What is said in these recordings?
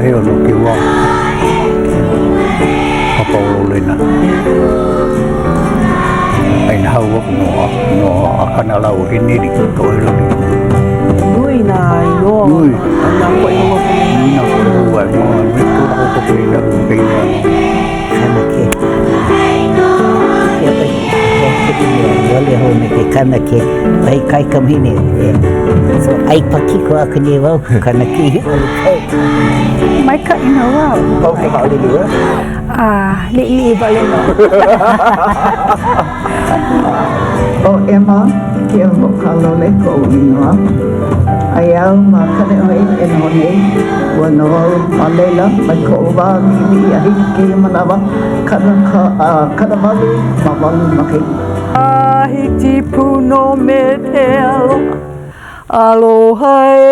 Haʻaheo no ke wā. Papa o Lena. Aina hau aku no no akana lau o Heneri to e loli. Nui nā inoa Nui. o nā poʻe hoʻoholo. Nui nā poʻe hou ai no me ko lako ko pe la pe la. Kanake. Ke ke wale ho me ke kanake ai kai kamine. So ai pakiko aku nei wau kanake o le kau. Maikaʻi nō wau. Pau ka haʻalele ʻoe? Ah, liʻiliʻi wale nō. ʻO Emma Keohokalole koʻu inoa. Aia au ma Kaneʻohe e noho nei. Ua noho au ma laila mai koʻu wā liʻiliʻi a hiki kēia manawa, kanaka, 88 makahiki. Tahiti pū nō me te aloha, aloha ē,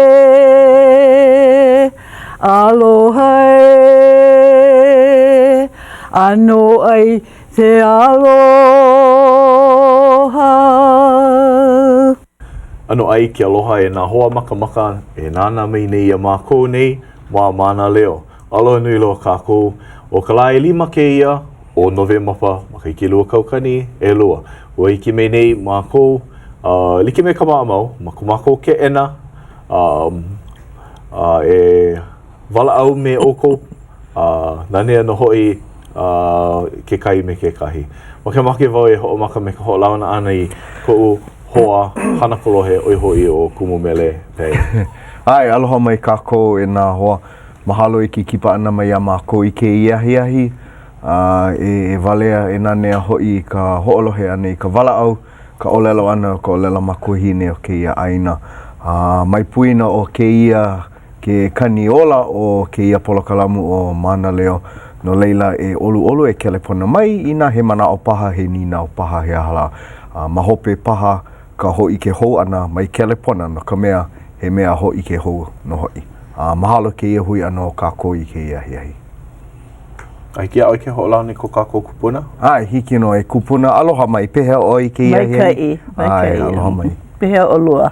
aloha ē, ʻano ai te aloha. ʻAnoʻai ke aloha e nā hoa makamaka e nānā mai nei iā mākou nei ma Mānaleo. Aloha nui loa kākou. ʻO ka lā ʻelima kēia o Nowemapa makahiki 2002. Ua hiki mai nei mākou a like me ka maʻamau ma ko mākou keʻena a, a e walaʻau me ʻoukou a nanea nō hoʻi a kekahi me kekahi. Makemake wau e hoʻomaka me ka hoʻolauna ʻana i koʻu hoa hana kolohe ʻo ia hoʻi ʻo Kumu Mele Pei. ʻAe, aloha mai kākou e nā hoa. Mahalo i ke kipa ʻana mai iā mākou i kēia ahiahi, a e walea, e nanea hoʻi i ka hoʻolohe ʻana i ka walaʻau, ka ʻōlelo ʻana o ka ʻōlelo makuahine o kēia ʻāina. A mai poina ʻo kēia ke kani ola o kēia polokalamu ʻo Mānaleo. No laila, e ʻoluʻolu e kelepona mai inā he manaʻo paha, he nīnau paha, he aha lā. A ma hope paha ka hōʻike hou ʻana mai kelepona no ka mea, he mea hōʻike hou nō hoʻi. A mahalo kēia hui ʻana o kākou i kēia ahiahi. A hiki iā ʻoe ke hoʻolauna i ko kākou kupuna? ʻAe, hiki nō e kupuna. Aloha mai, pehea ʻoe i kēia ahiahi? Maikaʻi, maikaʻi. ʻAe, aloha mai. Pehea ʻolua?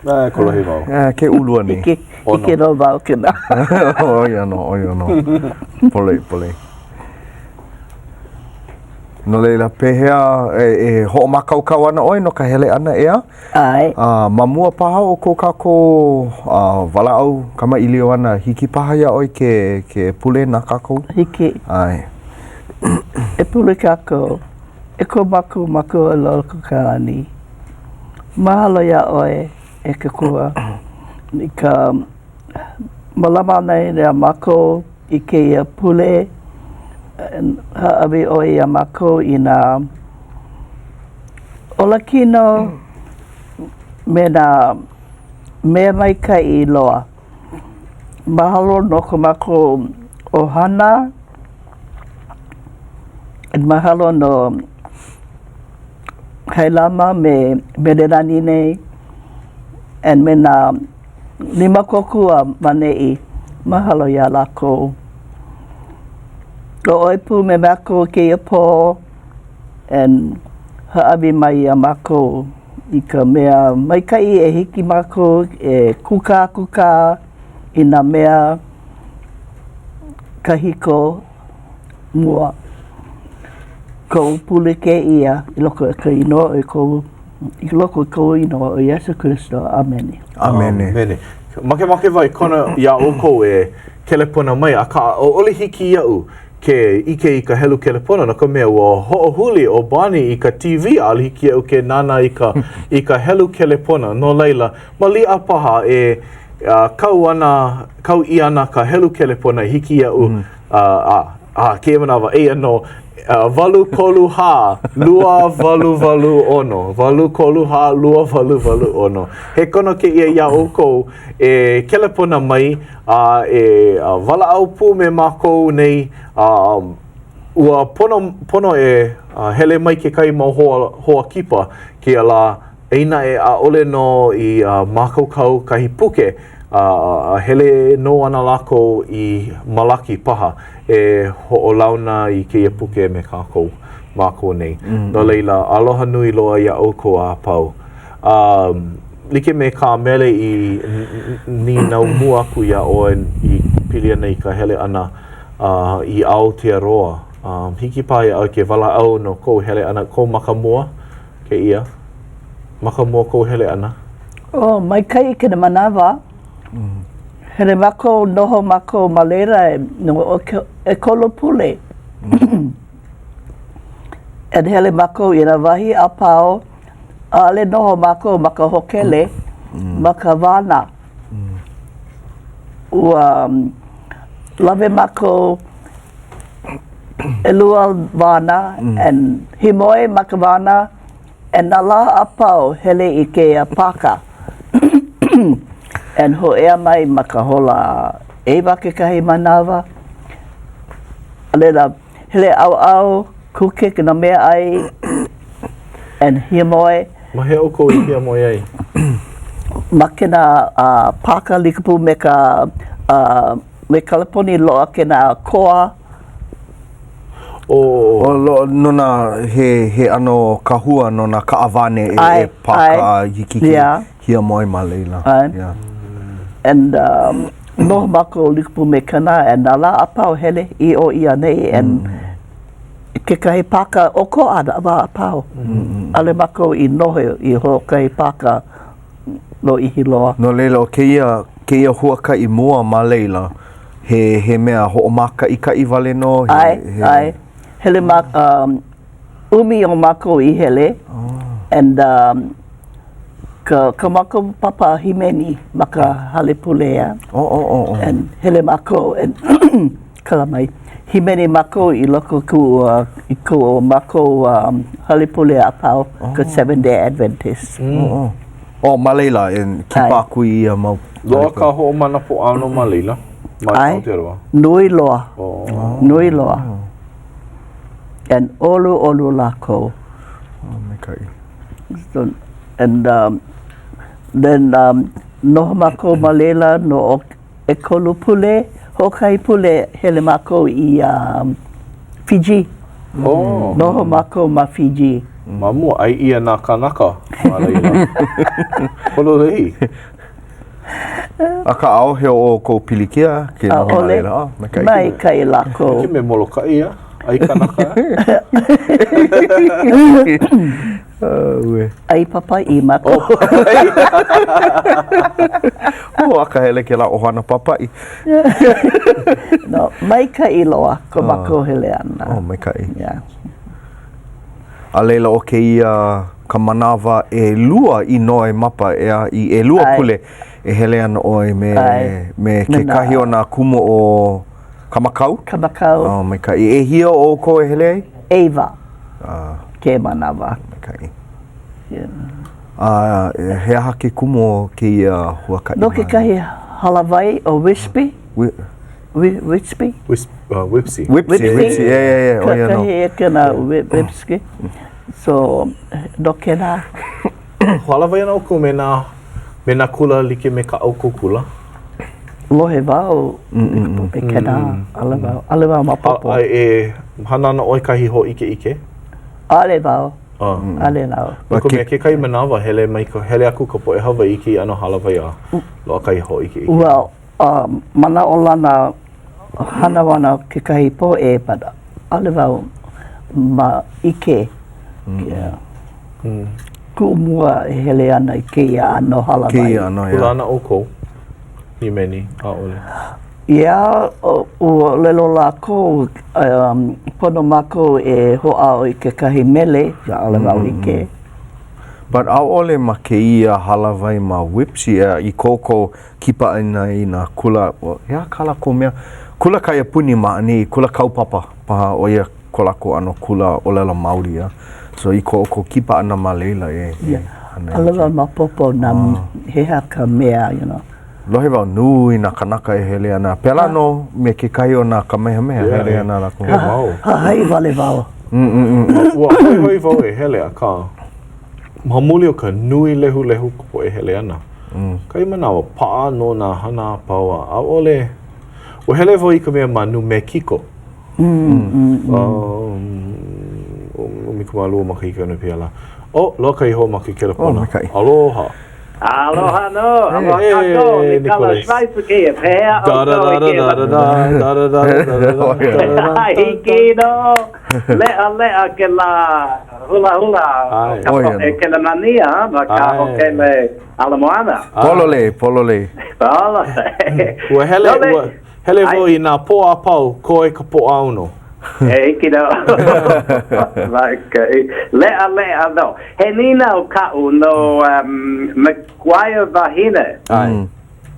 ʻAe, kolohe wau. ʻAe, ke ulua nei. Hiki, hiki nō wau kēnā. ʻO ia nō, ʻo ia nō. Pololei, pololei. No laila, pehea e, e hoʻomākaukau ana ʻoe no ka hele ʻana, ʻeā? ʻAe. A ma mua paha o ko kākou a, walaʻau kamaʻilio ʻana, hiki paha iā ʻoe ke, ke pule na kākou? Hiki. ʻAe. E pule kākou. E ko mākou Makua loa o ka lani. Mahalo iā ʻoe e ke Akua i ka mālama ʻana iā mākou i kēia pule. Hāʻawi ʻoe iā mākou i nā olakino me nā mea maikaʻi loa. Mahalo no ko mākou ʻohana. Mahalo no Hailama me Melelani nei and me nā lima kōkua ma neʻi. Mahalo iā lākou. ʻO ʻoe pū me mākou kēia pō and hāʻawi mai iā mākou i ka mea maikaʻi e hiki mākou e kūkākūkā i nā mea kahiko mua. Koʻu pule kēia i loko o ka inoa o kou, i loko o kou inoa ʻo Iesū Kristo. ʻAmene. ʻAmene. ʻAmene. Makemake wau e kono iā ʻoukou e kelepona mai, akā ʻaʻole hiki iaʻu ke ʻike i ka helu kelepona no ka mea ua hoʻohuli ʻo Bonnie i ka TV ʻaʻole hiki iaʻu ke nānā i ka i ka helu kelepona. No laila, maliʻa paha e kau ana, kau ʻia ana ka helu kelepona i hiki iaʻu a, a, kēia manawa, eia nō, 8 3 4 2 8 6, 8 3 4 2 8 6. He kono kēia iā ʻoukou e kelepona mai a e walaʻau pū me mākou nei a ua pono, pono e hele mai kekahi mau hoa, hoa kipa kēia lā Eia naʻe, ʻaʻole nō i mākaukau kahi puke, a hele nō ana lākou i Malaki paha e hoʻolauna i kēia puke me kākou, mākou nei. No laila, aloha nui loa iā ʻoukou a pau. A like me kā Mele i nīnau mua aku iā ʻoe i. pili ana i ka hele ʻana i Aotearoa. Hiki paha iā ʻoe ke walaʻau no kou hele ʻana, kou makamua kēia? Makamua kou hele ʻana? Oh, maikaʻi kēnā manawa. Hele mākou, noho mākou ma laila no ʻekolu pule. And hele mākou i nā wahi a pau, ʻaʻole noho mākou ma ka hōkele, ma ka vana. Ua lawe mākou ʻelua vana and hiamoe ma ka vana and nā lā a pau hele i kēia pāka and hōʻea mai ma ka hola ʻeiwa kekahi manawa. A laila, hele ʻauʻau, kuke nā meaʻai and hiamoe. Ma hea ʻoukou i hiamoe ai? Ma kēnā pāka like pū me ka me Kaleponi loaʻa kēnā koa. Oh, loaʻa no nā he he ʻano kahua no nā kaʻawane e e pāka a hiki ke hiamoe ma laila. ʻAe. Yeah. And um, noho mākou like pū me kēnā and nā lā a pau hele i ʻō i ʻaneʻi and mm. kekahi pāka ʻokoʻa nā wā a pau. ʻAʻole mākou i noho i hoʻokahi pāka lōʻihi loa. No laila, ʻo kēia, kēia huakaʻi mua ma laila, he, he mea hoʻomākaʻikaʻi wale nō? He, ʻAe, he... ʻae. Hele ma, um, ʻumi o mākou i hele, oh. and um, ka, ka mākou papa hīmeni ma ka hale pule, yeah. Oh, oh, oh, oh. And hele mākou, and kala mai, hīmeni mākou i loko ku, uh, i ko mākou um, hale pule a pau, oh. ka Seventh Day Adventist. Mm. Oh, oh. Oh, ma laila, e kipa aku i ia mau. Loaʻa ka hoʻomana pōʻano ma laila, ma Aotearoa. Nui loa. Oh. Nui loa. And ʻoluʻolu lākou. Oh, maikaʻi. So, and um, then um, noho mākou ma laila no ʻekolu pule, hoʻokahi pule hele mākou i um, Fiji. Oh. Noho mākou ma Fiji. Ma mua, ʻai ʻia nā kānaka ma laila. Pololei. Akā, ʻaʻohe o ʻoukou pilikia ke noho ma laila. ʻAʻole. Maikaʻi. Maikaʻi lākou. Like me Molokaʻi, a? ʻAi kanaka. ʻAi papaʻi mākou. Oh, akahele kēlā ʻohana papaʻi. No, maikaʻi loa ko mākou hele ʻana. Oh, maikaʻi. Yeah. A laila ʻo kēia ka manawa ʻelua i Noemapa, ʻeā, i ʻelua pule e hele ana ʻoe me, me kekahi o nā kumu o Kamakau? Kamakau. Oh, maikaʻi. ʻEhia o ʻoukou e hele ai? ʻEiwa kēia manawa. Maikaʻi. Yeah. A he aha ke kumu o kēia huakaʻi? No kekahi hālāwai ʻo WISPI. Witsby? Wipsy. Wipsy, Wipsy, yeah, yeah, yeah, ʻo ia nō. Kekahi e kēnā Wipsy. So, no kēnā. Hālāwai ana ʻoukou me nā, me nā kula like me kā ʻoukou kula? Lohe wau me kēnā, ʻaʻole wau, ʻaʻole wau maopopo. A, a e hana ana ʻoe kahi hōʻikeʻike? ʻAʻole wau. ʻAʻole wau. No ka mea, kekahi manawa, hele mai ka, hele aku ka poʻe Hawaiʻi i kēia ʻano hālāwai a loaʻa kahi hōʻikeʻike. Well, manaʻolana hana ana kekahi poʻe but ʻaʻole wau ma ʻike yeah. Kuʻu mua e hele ana i kēia ʻano hālāwai. Kēia ʻano, yeah. Hula ana ʻoukou? Hīmeni, ʻaʻole. Yeah, ua ʻōlelo lākou pono mākou e hoʻāʻo i kekahi mele, ʻaʻole wau ʻike. But ʻaʻole ma kēia hālāwai ma WIPSI, i ko ʻoukou kipa ʻana i nā kula, he aha kā lākou mea? Kula kaiapuni ma ʻaneʻi, kula kaupapa paha, ʻo ia ko lākou ʻano kula ʻōlelo Maori, a. So i ko ʻoukou kipa ʻana ma laila e, e hana ʻAʻole wau maopopo nā he aha ka mea, you know. Lohe wau nui nā kanaka e hele ana. Pēlā nō me kekahi o nā Kamehameha hele ana lākou. He mau. Hahai wale wau. Ua hoihoi wau e hele, akā, ma muli o ka nui lehulehu ka poʻe hele ana, kahi manawa, paʻa nō nā hana a pau a ʻaʻole, ua hele wau i ka mea ma Nū Mekiko. 12 makahiki ona pēlā. Oh, loaʻa kahi hoa ma ke kelepona. Oh, maikaʻi. Aloha. Aloha nō, aloha kākou, Hey, Nikala Nicholas. Schweitzer kēia, pehea ʻoukou i kēia Hiki nō, leʻaleʻa kēlā hulahula o ka poʻe Kelemānia ma ka hōkele Ala Moana. Pololei, pololei. Pololei. Ua hele, ua hele wau i nā pō a pau, koe ka Pōʻaono. E hiki nō. Maikaʻi. Leʻaleʻa nō. He nīnau kaʻu no um, McGuire Wahine. ʻAe.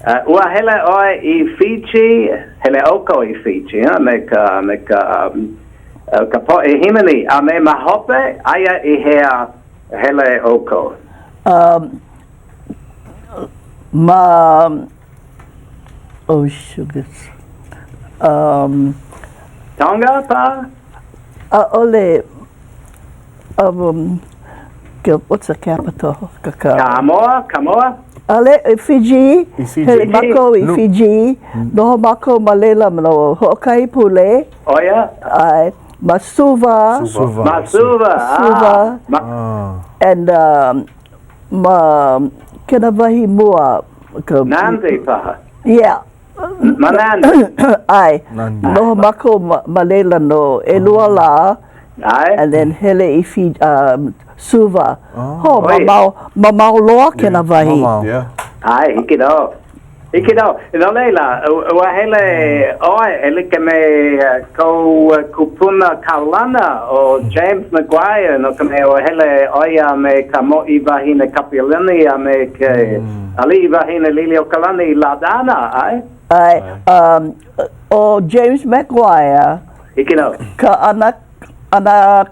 Uh, ua hele ʻoe i Fiji, hele ʻoukou i Fiji, ha, me ka, me ka, um, ka poʻe hīmeni, a me ma hope, aia i hea hele ʻoukou? Um, ma Oh sugars. Um, Tonga paha? ʻAʻole, um, what's the capital? Ka, ka, Kamoa, Kamoa? ʻAʻole, i Fiji. I Fiji. Hele mākou i Fiji. Noho mākou ma laila no hoʻokahi pule. ʻO ia? ʻAe, ma Suva. Suva. Ma Suva. Ah. Suva. Ma, And um, Ma kēnā wahi mua ka. Nandi paha. Yeah. Ma Nandi. ʻAe. Noho mākou ma laila no ʻelua lā. ʻAe. And then hele i Fiji, um, Suva. Ho, mamao, mamao loa kēnā wahi. Mamao. Yeah. ʻAe, hiki nō. Hiki nō. No laila, ua hele ʻoe e like me kou kupuna kaulana ʻo James McGuire, no ka mea, ua hele ʻo ia me ka Mōʻī Wahine Kapiolani a me ke Aliʻi Wahine Liliʻuokalani i Lānana, ʻae? ʻAe. Um, ʻo James McGuire. Hiki nō. Ka ʻana, ʻana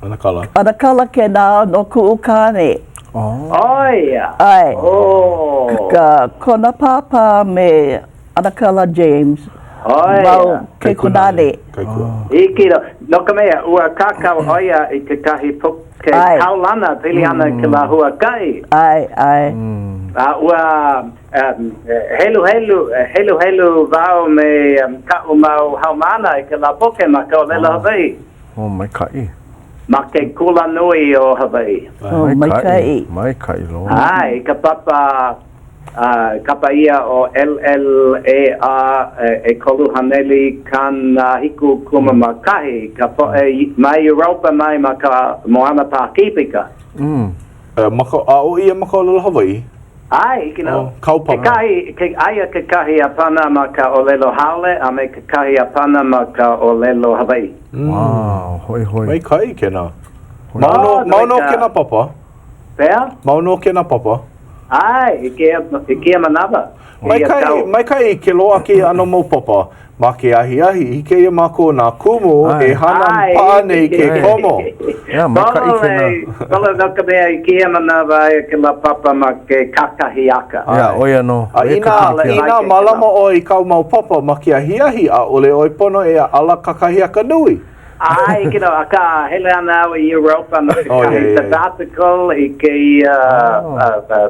ʻAnakala. ʻAnakala kēnā no kuʻu kāne. ʻO ia. ʻAe. Oh. Ka, kona pāpā me ʻAnakala James. ʻO ia. Mau kaikunāne. Kaikua. Hiki nō. No ka mea, ua kākau ʻo ia i kekahi puke kaulana pili ana i kēlā huakaʻi. ʻAe, ʻae. A ua um, heluhelu, heluhelu wau me um, kaʻu mau haumāna i kēlā puke ma ka ʻōlelo Hawaiʻi. Oh, maikaʻi. Ma ke Kulanui o Hawaiʻi. Oh, maikaʻi. Maikaʻi loa. ʻAe, i ka papa uh, kapa ʻia ʻo LLAR 371, ka poʻe mai Europa mai ma ka Moana Pākīpika. Mm. Uh, ma ka, aʻo ʻia ma ka ʻōlelo Hawaiʻi? ʻAe, hiki nō. Oh, kāu papa. Kekahi, ke, aia kekahi ʻāpana ma ka ʻōlelo haole a me kekahi ʻāpana ma ka ʻōlelo Hawaiʻi. Mm. Wow, hoihoi. Maikaʻi kēnā. Mau nō, mau nō kēnā papa? Pehea? Mau nō kēnā papa? ʻAe, i kēia, i kēia manawa. Maikaʻi, maikaʻi ke loaʻa kēia ʻano mau papa ma ke ahiahi. Hiki iā mākou nā kumu e hana paʻa nei ke komo. Yeah, maikaʻi kēnā. Polo no ka mea i kēia manawa aia kēlā papa ma ke kakahiaka. Yeah, ʻo ia nō. A inā, inā mālama ʻoe i kāu mau papa ma ke ahiahi, ʻaʻole ʻoe pono e ala kakahiaka nui. ʻAe, hiki nō, akā, hele ana au i Europa no kekahi sabbatical i kēia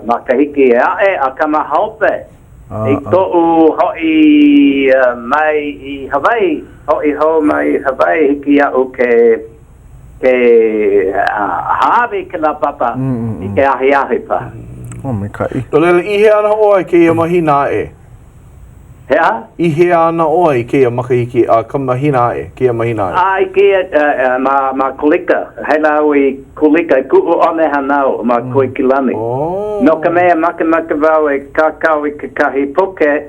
makahiki e aʻe, akā ma hope, i koʻu hoʻi mai i Hawaiʻi, hoʻi hou mai i Hawaiʻi, hiki iaʻu ke ke hāʻawi i kēlā papa i ke ahiahi paha. Oh, maikaʻi. No laila, i hea ana ʻoe i kēia mahina aʻe? He aha? I hea ana ʻoe i kēia makahiki, a ka mahina aʻe, kēia mahina aʻe? A i kēia, ma, ma Kulika. Hele au i Kulika, i kuʻu one hānau ma Koikilani. Oh. No ka mea, makemake wau e kākau i kekahi puke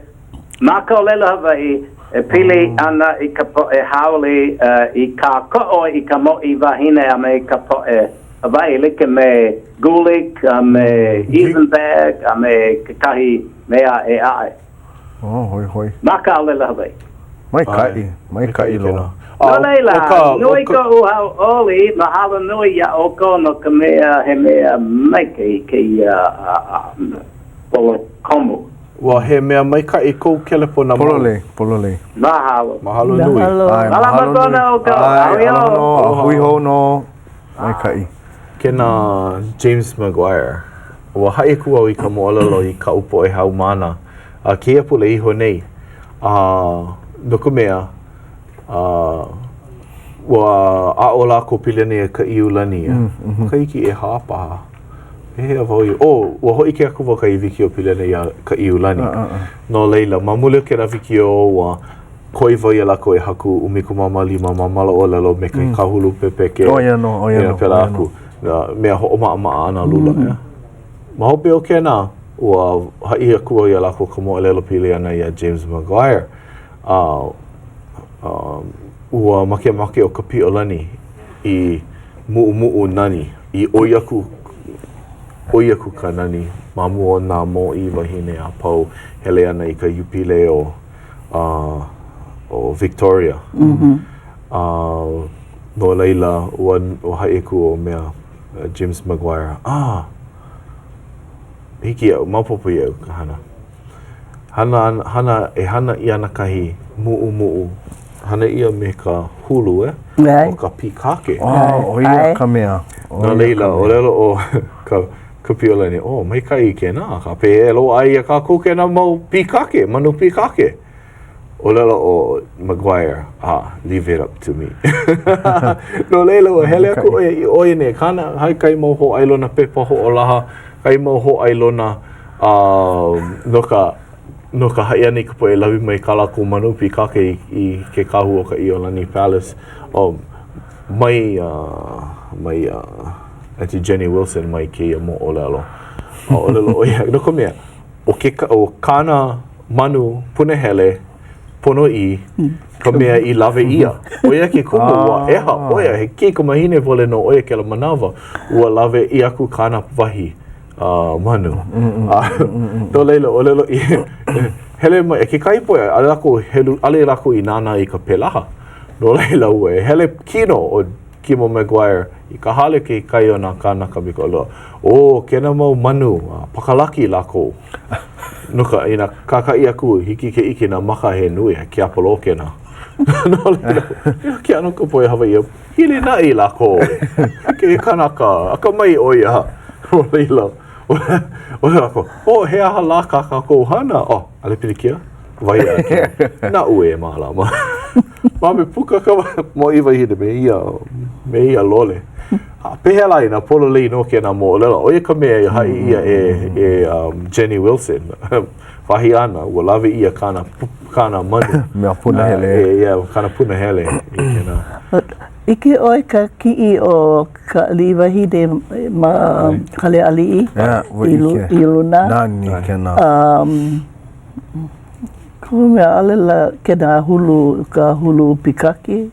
ma ka ʻōlelo Hawaiʻi e pili ana i ka poʻe haole i kākoʻo i ka Mōʻī Wahine a me ka poʻe Hawaiʻi like me Gulick a me Eisenberg a me kekahi mea ʻē aʻe. Oh, hoihoi. Ma ka ʻōlelo Hawaiʻi. Maikaʻi, maikaʻi loa. No laila, nui koʻu hauʻoli, mahalo nui iā ʻoukou no ka mea he mea maikaʻi kēia polokomu. Ua he mea maikaʻi kou kelepona mau. Pololei, pololei. Mahalo. Mahalo nui. Mahalo. ʻAe, Malama mahalo pono nui. ʻoukou. ʻAe, ʻAui aloha hou. nō, a hui hou nō. Maikaʻi. Kēnā James McGuire. Ua haʻi aku au i ka moʻolelo i kaʻu poʻe haumāna a kēia pule iho nei, a no ka mea, a ua aʻo lākou pili ana i ka ʻIulani, makahiki ʻehā paha. Pehea wau i, oh, ua hōʻike aku wau kahi wikiō pili ana iā Kaʻiulani. No laila, ma muli o kēlā wikiō, ua koi wau iā lākou e haku 15 māmala ʻōlelo me ke kāhulu pepeke. ʻO ia nō, ʻo ia nō. Pēlā aku. Nā mea hoʻomaʻamaʻa a nā lula. Mm -hmm. Ma hope o kēnā, ua haʻi aku wau iā lākou ka moʻolelo pili ana iā James McGuire. Uh, uh, ua makemake ʻo Kapiʻolani i muʻumuʻu nani i ʻoi aku ʻoi aku ka nani ma mua o nā mōʻī wahine a pau hele ana i ka Iupileo uh, o Victoria. Mm -hmm. uh, no laila, ua, ua haʻi aku ʻo mea James McGuire, ah, hiki iaʻu, maopopo iaʻu ka hana. Hana, hana, e hana ʻia ana kahi muʻumuʻu, hana ʻia me ka hulu, eh? O ka pīkake. Oh, ʻo ia ka mea. No laila, ʻōlelo ʻo ka, Kapiʻolani, oh, maikaʻi kēnā, akā pehea e loaʻa ai iā kākou kēnā mau pīkake, manu pīkake? ʻŌlelo ʻo McGuire, ah, leave it up to me. no laila, ua hele aku ʻo ia i ʻo ia nei, kāna, hai kahi mau hōʻailona pepa hoʻolaha, kahi mau hōʻailona uh, no ka no ka haʻi ʻana i ka poʻe lawe mai kā lākou manu pīkake i, i ke kahua o ka ʻIolani Palace. Um, mai, uh, mai uh, Auntie Jenny Wilson mai kēia moʻolelo. ʻŌlelo ʻo ia, no ka mea, ʻo ke, ʻo kāna manu punahele ponoʻī ka mea i lawe ʻia. ʻO ia ke kumu, ua ʻeha ʻo ia, he kaikamahine wale nō ʻo ia kēlā manawa, ua lawe ʻia aku kāna wahi uh, manu. Uh, no laila, ʻōlelo ʻia, hele mai, kekahi poʻe, ʻaʻole lākou helu, ʻaʻole lākou i nānā i ka pelaha. No laila, ua hele kino ʻo Kimo McGuire i ka hale kekahi o nā kānaka me ka ʻōlelo, ʻO kēnā mau manu, a pakalaki lākou. No ka, inā kākaʻi aku, hiki ke ʻike nā maka he nui, he kiapolō kēnā. No laila, ke ʻano ka poʻe Hawaiʻi, hilinaʻi lākou. Ke kanaka, akamai ʻo ia. No laila, ʻōlelo lākou, ʻO, he aha lā kā kākou hana? Oh, ʻaʻole pilikia. Wahi a Kimo, naʻu e mālama. Mame puka ka mōʻī wahine me ia, me ia lole. A pehea lā inā pololei nō kēnā moʻolelo, ʻo ia ka mea i haʻi ʻia e, e um, Jenny Wilson. Wahi āna, ua lawe ʻia kāna, kāna manu. Mea punahele. Uh, e, yeah, kāna punahele i kēnā. ʻIke ʻoe ka kiʻi o ka aliʻi wahine ma Hale Aliʻi yeah, i, lu, i luna. Nani kēnā. Um, Kohu mea, ʻaʻole la kēnā hulu, ka hulu pikake.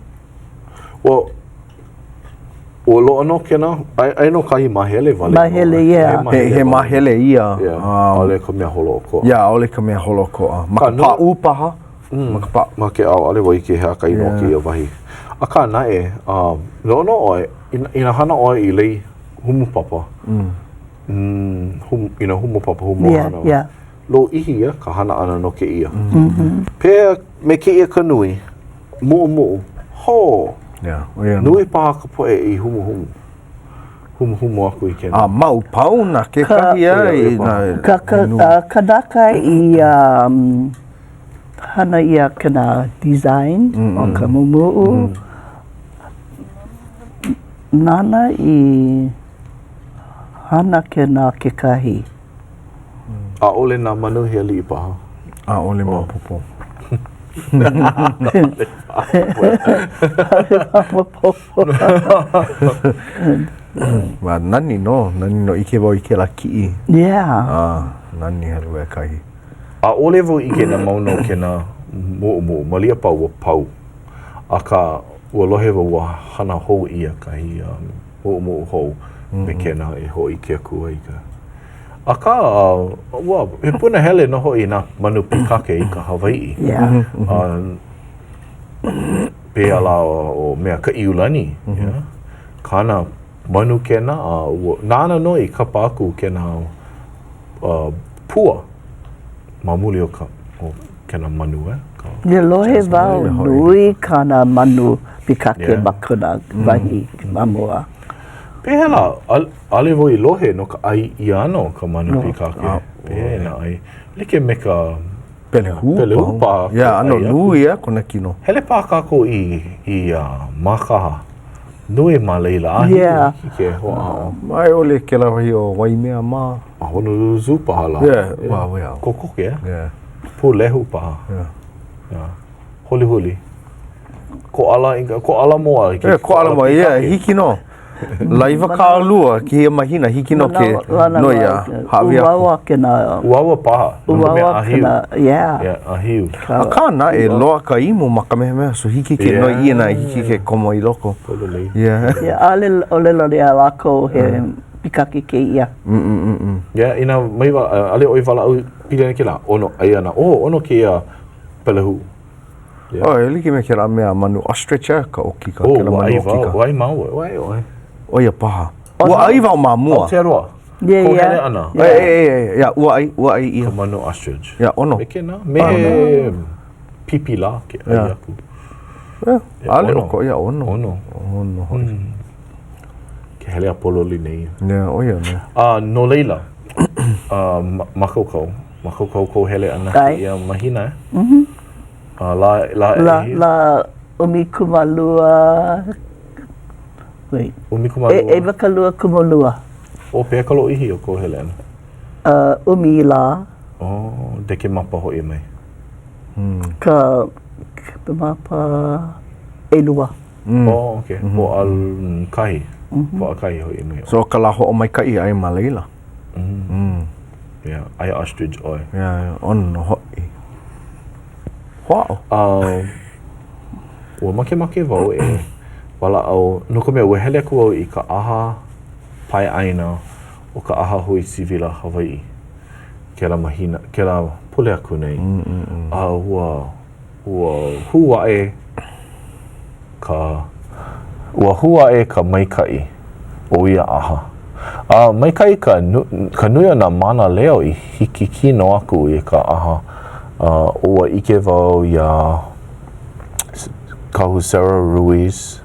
Well, ua loaʻa nō kēnā, ai, ai nō kahi mahele wale. Mahele, yeah. He, he mahele ia. Yeah, um, ʻaʻole ka mea holoʻokoʻa. Yeah, ʻaʻole ka mea holoʻokoʻa. Ma ka pāʻū paha. Mm, ma ka pā. Ma ke ao, ʻaʻole wau ʻike he aha ka inoa yeah. kēia wahi. Akā naʻe, um, noʻonoʻo ʻoe, inā hana ʻoe i lei humu papa, mm. Mm, hum, inā humu papa, humu yeah, hana. Yeah. Lōʻihi ia ka hana ʻana no kēia. Pehea me kēia ka nui, muʻumuʻu, hō! Yeah, ʻo ia nō. Nui paha ka poʻe i humuhumu, humuhumu aku i kēnā. A mau pauna kekahi a i nā. Ka, ka, kanaka i um, hana ʻia kēnā design mm -hmm. o ka mumuʻu, mm -hmm. nāna i hana kēnā kekahi. ʻAʻole nā manu he aliʻi paha. ʻAʻole maopopo. ʻAʻole maopopo. Ma nani nō, nani nō ʻike wau i kēlā kiʻi. Yeah. Ah, nani helu ʻekahi. ʻAʻole wau ʻike inā mau nō kēnā muʻumuʻu, malia paha ua pau. Akā, ua lohe wau ua hana hou ʻia kahi um, muʻumuʻu hou me kēnā e hōʻike aku ai ka. Akā, ua, he punahele nō hoʻi nā manu pīkake i ka Hawaiʻi. Yeah. Uh, pehea lā ʻo mea Kaʻiulani, mm -hmm. yeah? kāna manu kēnā, a ua, nāna nō i kapa aku kēnā uh, pua ma muli o ka, o kēnā manu, eh? Ka, Ia lohe wau nui kāna manu pīkake yeah. ma kona wahi mm. ma mua. Pehea lā, ʻaʻole wau i lohe no ka ʻai ʻia ʻana o ka manu pīkake. Pehea inā ʻai? Like me ka Pelehū. Pelehū paha. Yeah, ʻano nui ia kona kino. Hele paha kākou i, i uh, Mākaha. Nui ma laila a yeah. hiki ke hoʻāʻo. A i ʻole kēlā wahi o Waimea mā. A Honolulu Zoo paha lā. Yeah, well, yeah. Kokoke, eh? Yeah. Pūlehu paha. Yeah. Yeah. Hulihuli. Koʻala, koʻala moa. Yeah, koʻala moa, yeah, hiki nō. Lā 20 kēia mahina, hiki nō ke noi a hāʻawi aku. Uawa kēnā. Uawa paha. Uawa kēnā, yeah. Yeah, ʻāhiu. Akā naʻe, loaʻa ka imu ma Kamehameha, so hiki ke noi ʻia naʻe, hiki ke komo i loko. Pololei. Yeah. Yeah, ʻaʻole ʻōlelo iā lākou he pikake kēia. Yeah, inā mai, ʻaʻole ʻoe walaʻau pili ana kēlā, ʻono, ʻai ana, oh, ʻono kēia pelehū. Yeah. Oh, e like me kēlā mea manu ostrich eh, ka ʻokika, oh, kēlā manu ʻokika. Ua ʻai māua, ua ʻai ʻoe. ʻO ia paha. Ua ʻai wau ma mua. Aotearoa. Yeah, Ko yeah. hele ʻana. Yeah. E, e, e, yeah, ua ʻai, ua ʻai ʻia. Ka manu ostrich. Yeah, ʻono. Me kēnā, me he pipi lā ke ʻai Yeah. aku. Yeah, ʻaʻole ʻono. ʻokoʻa, yeah, ʻono. ʻOno. ʻOno hoʻi. Mm. Ke hele a pololi nei. Yeah, ʻo ia nō. A no laila, uh, mākaukau, mākaukau kou hele ʻana ʻAe. kēia mahina, eh? Mm-hmm. A lā, lā Lā, ʻehia? lā 12, wait. 12. E, 22 kumalua. O, pehea ka lōʻihi o kou hele ʻana? Uh, ʻumi lā. Oh, Dekemapa hoʻi mai. Ka, Kemapa ʻelua. Mm. Oh, okay. Mm -hmm. Pōʻakahi. Mm -hmm. Pōʻakahi hoʻi mai. So, ka lā hoʻomaikaʻi aia ma laila. Mm. Mm. Yeah, ʻai ostrich ʻoe. Yeah, ʻono hoʻi. Hoʻāʻo. Uh, ua makemake wau e walaʻau, no ka mea, ua hele aku au i ka ʻaha paeʻāina o ka ʻAhahui Sivila Hawaiʻi kēlā mahina, kēlā pule aku nei. Mm, mm, mm. A ua, ua hū aʻe ka, ua hū aʻe ka maikaʻi o ia ʻaha. A maikaʻi ka, ka nui o nā mānaleo i hiki kino aku i ka ʻaha. A ua ʻike wau iā Kahu Sarah Ruiz,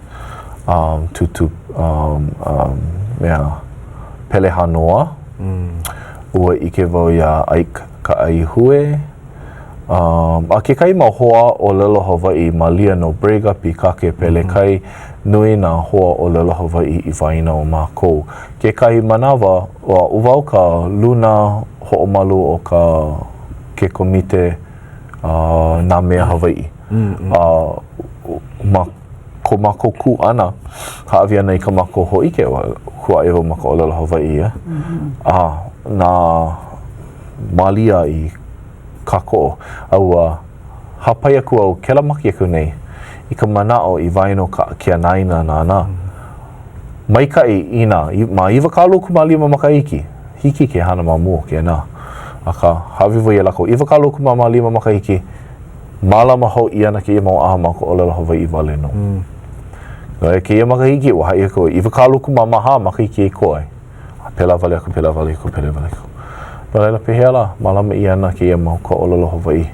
um, Tūtū, um, um, mea, Pele Hanoa. Mm. Ua ʻike wau iā Ike Kaʻaihue, Um, a kekahi mau hoa ʻōlelo Hawaiʻi, Malia Nobrega, Pikake Pelekai, nui nā hoa ʻōlelo Hawaiʻi i waena o mākou. Kekahi manawa, ua ʻo wau ka luna hoʻomalu o ka ke komite uh, nā mea Hawaiʻi. A ma ko mākou kū ʻana, hāʻawi ana i ka mākou hōʻike, ua kū aʻe wau ma ka ʻōlelo Hawaiʻi, eh? A na Malia i kākoʻo, a ua hāpai aku au kēlā makahiki aku nei i ka manaʻo i waena o ka ke anaina nānā. Maikaʻi inā ma 25 makahiki, hiki ke hana ma mua o kēnā. Akā, hāʻawi wau iā lākou 25 makahiki, mālama hou ʻia ana kēia mau ʻaha ma ka ʻōlelo Hawaiʻi wale nō. No laila, kēia makahiki, ua haʻi aku 24 makahiki e koe ai. A pēlā wale aku, pēlā wale aku, pēlā wale aku. No laila, pehea lā, mālama ʻia ana kēia mau ka ʻōlelo Hawaiʻi.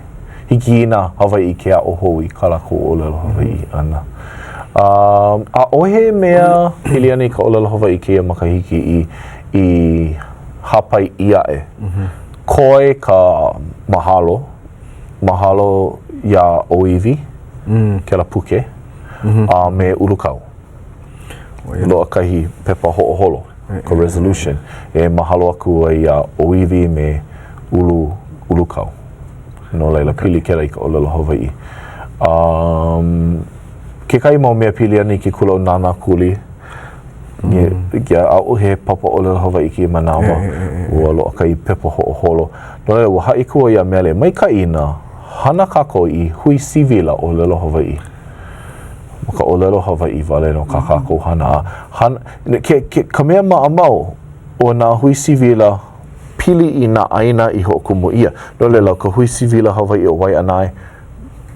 Hiki i nā Hawaiʻi ke aʻo hou i kā lākou ʻōlelo Hawaiʻi ʻana. Um, ʻaʻohe mea pili ana i ka ʻōlelo Hawaiʻi kēia makahiki i, i hāpai ʻia aʻe. Koe ka mahalo, mahalo iā ʻŌiwi, mm. kēlā puke, mm -hmm. a me Ulukau. Loaʻa kahi pepa hoʻoholo, ka resolution, e mahalo aku ai iā ʻŌiwi me Ulu, Ulukau. No laila, pili kēlā i ka ʻōlelo Hawaiʻi. Um, kekahi mau mea pili ana i ke kula o Nānākuli, mm. ʻaʻohe papa ʻōlelo Hawaiʻi kēia manawa, ua loaʻa kahi pepa hoʻoholo. No laila, ua haʻi aku au iā Mele, maikaʻi inā hana kākou i hui sivila ʻōlelo Hawaiʻi. Ma ka ʻōlelo Hawaiʻi wale nō kā kākou hana. A hana, ke, ke, ka mea maʻamau o nā hui sivila pili i nā ʻāina i hoʻokumu ʻia. No laila, ka hui sivila Hawaiʻi o Waiʻanae,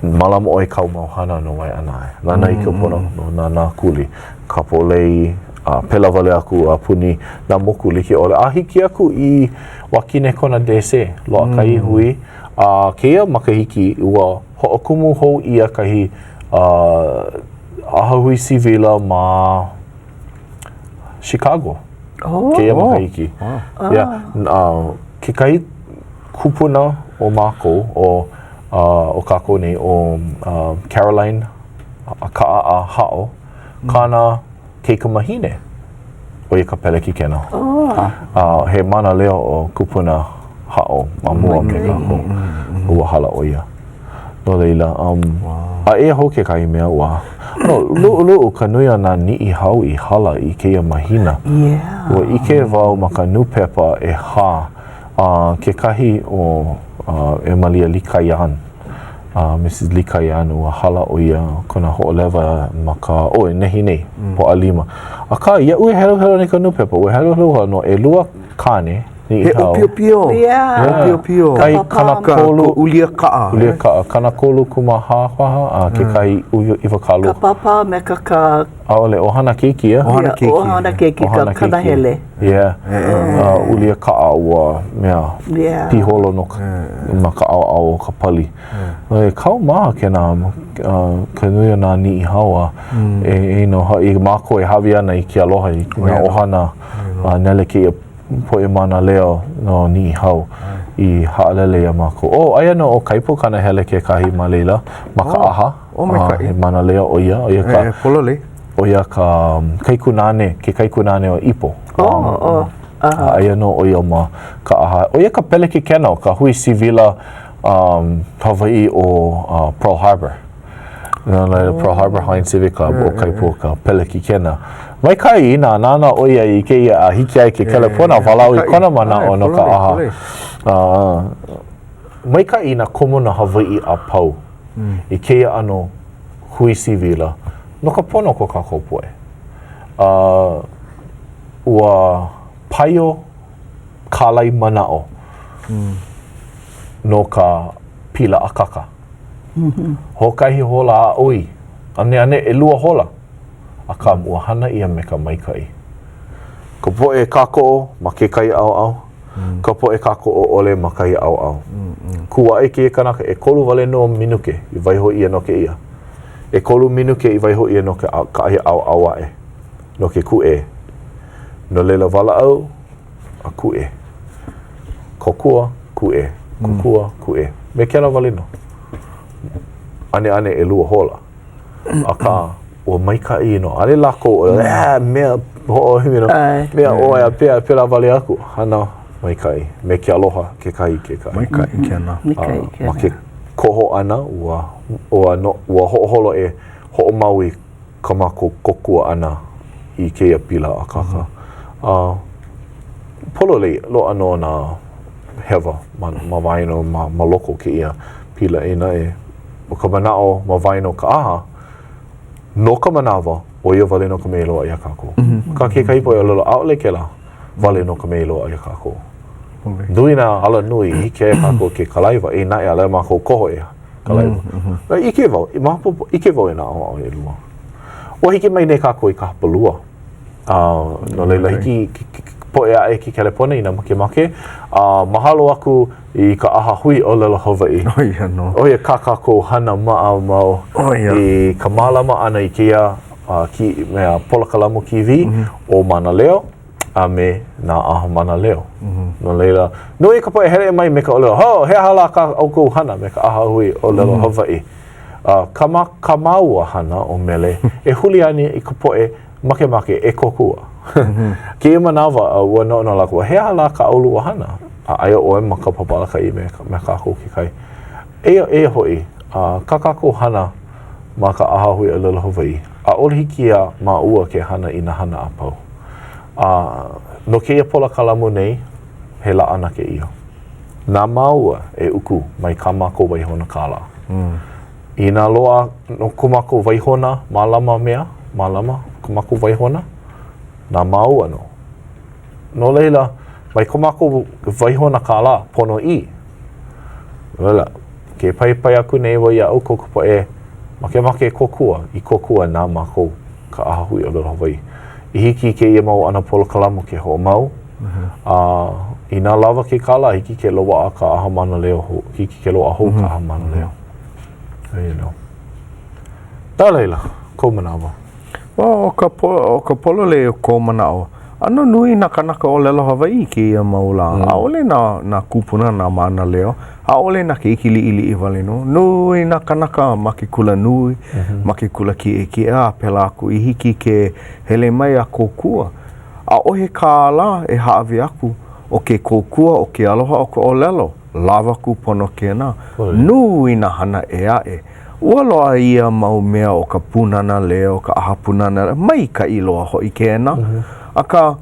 mālama ʻoe i kāu mau hana no Waiʻanae. Lana i ka pono no Nānākuli, Kapolei, a pēlā wale aku a puni nā moku like ʻole. A hiki aku i Wakinekona DC, loaʻa kahi hui. A kēia makahiki, ua hoʻokumu hou ʻia kahi ʻahahui sivila ma Chicago. Oh. Kēia makahiki. Oh. Yeah. Uh, kekahi kupuna o mākou, o, uh, o kākou nei, o uh, Caroline Kaʻaʻa Haʻo, mm. kāna keikamahine, ʻo ia ka pelekikena. A he mānaleo ʻo Kupuna Haʻo ma mua me kākou. Ua hala ʻo ia. No laila, um, a eia hou kekahi mea ua, no, luʻuluʻu ka nui o nā Niʻihau i hala i kēia mahina. Yeah. Ua ʻike wau ma ka nūpepa ʻehā, a kekahi o uh, Emalia Licayan, uh, Mrs. Licayan, ua hala ʻo ia kona hoʻolewa ma ka, oh, e nehinei, mm. Pōʻalima. Akā, iaʻu e heluhelu ana i ka nūpepa, ua heluhelu wau no ʻelua kāne, He ʻōpiopio. Yeah. He ʻōpiopio. Kai 30. Ka ulia kaʻa. Ulia kaʻa. 34 paha a kekahi 20. Ka papa me ka ka. ʻAʻole, ʻohana keiki, yeah? ʻOhana keiki. ʻOhana keiki, ka kanahele. Yeah. Uh, ulia kaʻa ua mea yeah. piholo no ka, ma ka ʻaoʻao o ka pali. Yeah. E kaumaha kēnā uh, ka nui o nā Niʻihau a mm. e, e no haʻi mākou e hāʻawi ana i ke aloha i nā ʻohana uh, nele kēia poʻe mānaleo no Niʻihau i haʻalele iā mākou. Oh, aia nō ʻo Kaipo Kanahele kekahi ma laila, ma ka ʻaha. Oh, maikaʻi. He mānaleo ʻo ia. ʻO ia ka... E, pololei. ʻO ia ka um, kaikunāne, ke kaikunāne o Ipo. Oh, oh. Aha. Aia nō ʻo ia ma ka ʻaha. ʻO ia ka pelekikena o ka hui sivila um, Hawaiʻi o uh, Pearl Harbor. No laila, Pearl Harbor Hawaiian Civic Club, ʻo Kaipo ka pelekikena. Maikaʻi inā nānā ʻo ia i kēia a hiki ai ke kelepona, walaʻau i kona manaʻo no ka ʻaha. Maikaʻi nā komona Hawaiʻi a pau i kēia ʻano hui sivila no ka pono o ko kākou poʻe. Ua paio kālai manaʻo no ka pila Akaka. Hoʻokahi hola a ʻoi, ʻaneʻane ʻelua hola, akā ua hana ʻia me ka maikaʻi. Ka poʻe kākoʻo ma kekahi ʻaoʻao, ka poʻe kākoʻo ʻole ma kahi ʻaoʻao. Kū aʻe kēia kanaka, ʻekolu wale nō minuke i waiho ʻia no kēia. ʻEkolu minuke i waiho ʻia no ka kahi ʻaoʻao aʻe, no ke kūʻē. No laila, walaʻau a kūʻē. Kōkua, kūʻē. Kōkua, kūʻē. Me kēlā wale nō. ʻAneʻane ʻelua hola. Akā, ua maikaʻi nō. ʻAʻole lākou, ʻe, mea, hoʻo, you know, mea ʻoe a pēia, pēlā wale aku. Hana maikaʻi. Me ke aloha kekahi i kekahi. Maikaʻi kēnā. Maikaʻi kēnā. Ma ke koho ʻana, ua, ua, no, ua hoʻoholo e hoʻomau i kā mākou kōkua ʻana i kēia pila Akaka. A pololei, loaʻa nō nā hewa ma, ma waena o, ma, ma loko o kēia pila eia naʻe, ʻo ka manaʻo ma waena o ka ʻaha, no ka manawa, ʻo ia wale nō ka mea i loaʻa iā kākou. Akā kekahi poʻe ʻōlelo, ʻaʻole kēlā wale nō ka mea i loaʻa iā kākou. Nui nā alanui i hiki ai iā kākou ke kalaiwa, eia naʻe, ʻaʻole mākou koho e kalaiwa. A ʻike wau, maopopo, ʻike wau i nā ʻaoʻao ʻelua. Ua hiki mai nei kākou i ka hapalua. A no laila, hiki ke poʻe aʻe ke kelepona inā makemake. A mahalo aku i ka ʻAhahui ʻŌlelo Hawaiʻi. ʻO ia nō. ʻO ia kā kākou hana maʻamau i ka mālama ʻana i kēia uh, ki, mea polokalamu kīwī ʻo Mānaleo. a me nā ʻaha mānaleo. No laila, nui ka poʻe hele mai me ka ʻōlelo, ho, he aha lā kā ʻoukou hana me ka ʻahahui ʻōlelo Hawaiʻi? Uh, ka, ma, kā māua hana ʻo Mele, e huli ana i ka poʻe makemake e kōkua. Kēia manawa, uh, ua noʻonoʻo lākou, he aha lā kā ʻolua hana? A aia ʻoe ma ka papa alakaʻi me, me kākou kekahi. Eia, eia hoʻi, uh, kā kākou hana ma ka ʻahahui ʻōlelo Hawaiʻi, ʻaʻole hiki iā māua ke hana i nā hana a pau. A no kēia polokalamu nei, he laʻana kēia. Na māua e uku mai kā mākou waihona kālā. Mm. Inā loaʻa no ko mākou waihona mālama mea, mālama ko mākou waihona, na māua nō. No laila, mai ko mākou waihona kālā ponoʻī. No laila, ke paipai aku nei wau iā ʻoukou ka poʻe makemake e kōkua, i kōkua na mākou ka ʻAhahui ʻŌlelo Hawaiʻi. I hiki i kēia mau ʻano polokalamu ke hoʻomau, a inā lawa ke kālā, hiki ke loaʻa ka ʻaha mānaleo hou, hiki ke loaʻa hou ka ʻaha mānaleo. You know. No laila, kou manawa. Well, ʻo ka, po, ʻo ka pololei o kou manaʻo. ʻAno nui nā kānaka ʻōlelo Hawaiʻi i kēia mau lā. ʻAʻole nā, nā kūpuna, nā mānaleo, ʻaʻole nā keiki liʻiliʻi wale nō. Nui nā kānaka ma ke kula nui, ma ke kula kiʻekiʻe a pēlā aku i hiki ke hele mai a kōkua. ʻAʻohe kālā e hāʻawi aku, ʻo ke kōkua, ʻo ke aloha, ʻo ka ʻōlelo, lawa kūpono kēnā. Nui nā hana ʻē aʻe. Ua loaʻa ia mau mea o ka Pūnana Leo, ka ʻAha Pūnana Leo, maikaʻi loa hoʻi kēnā. Akā,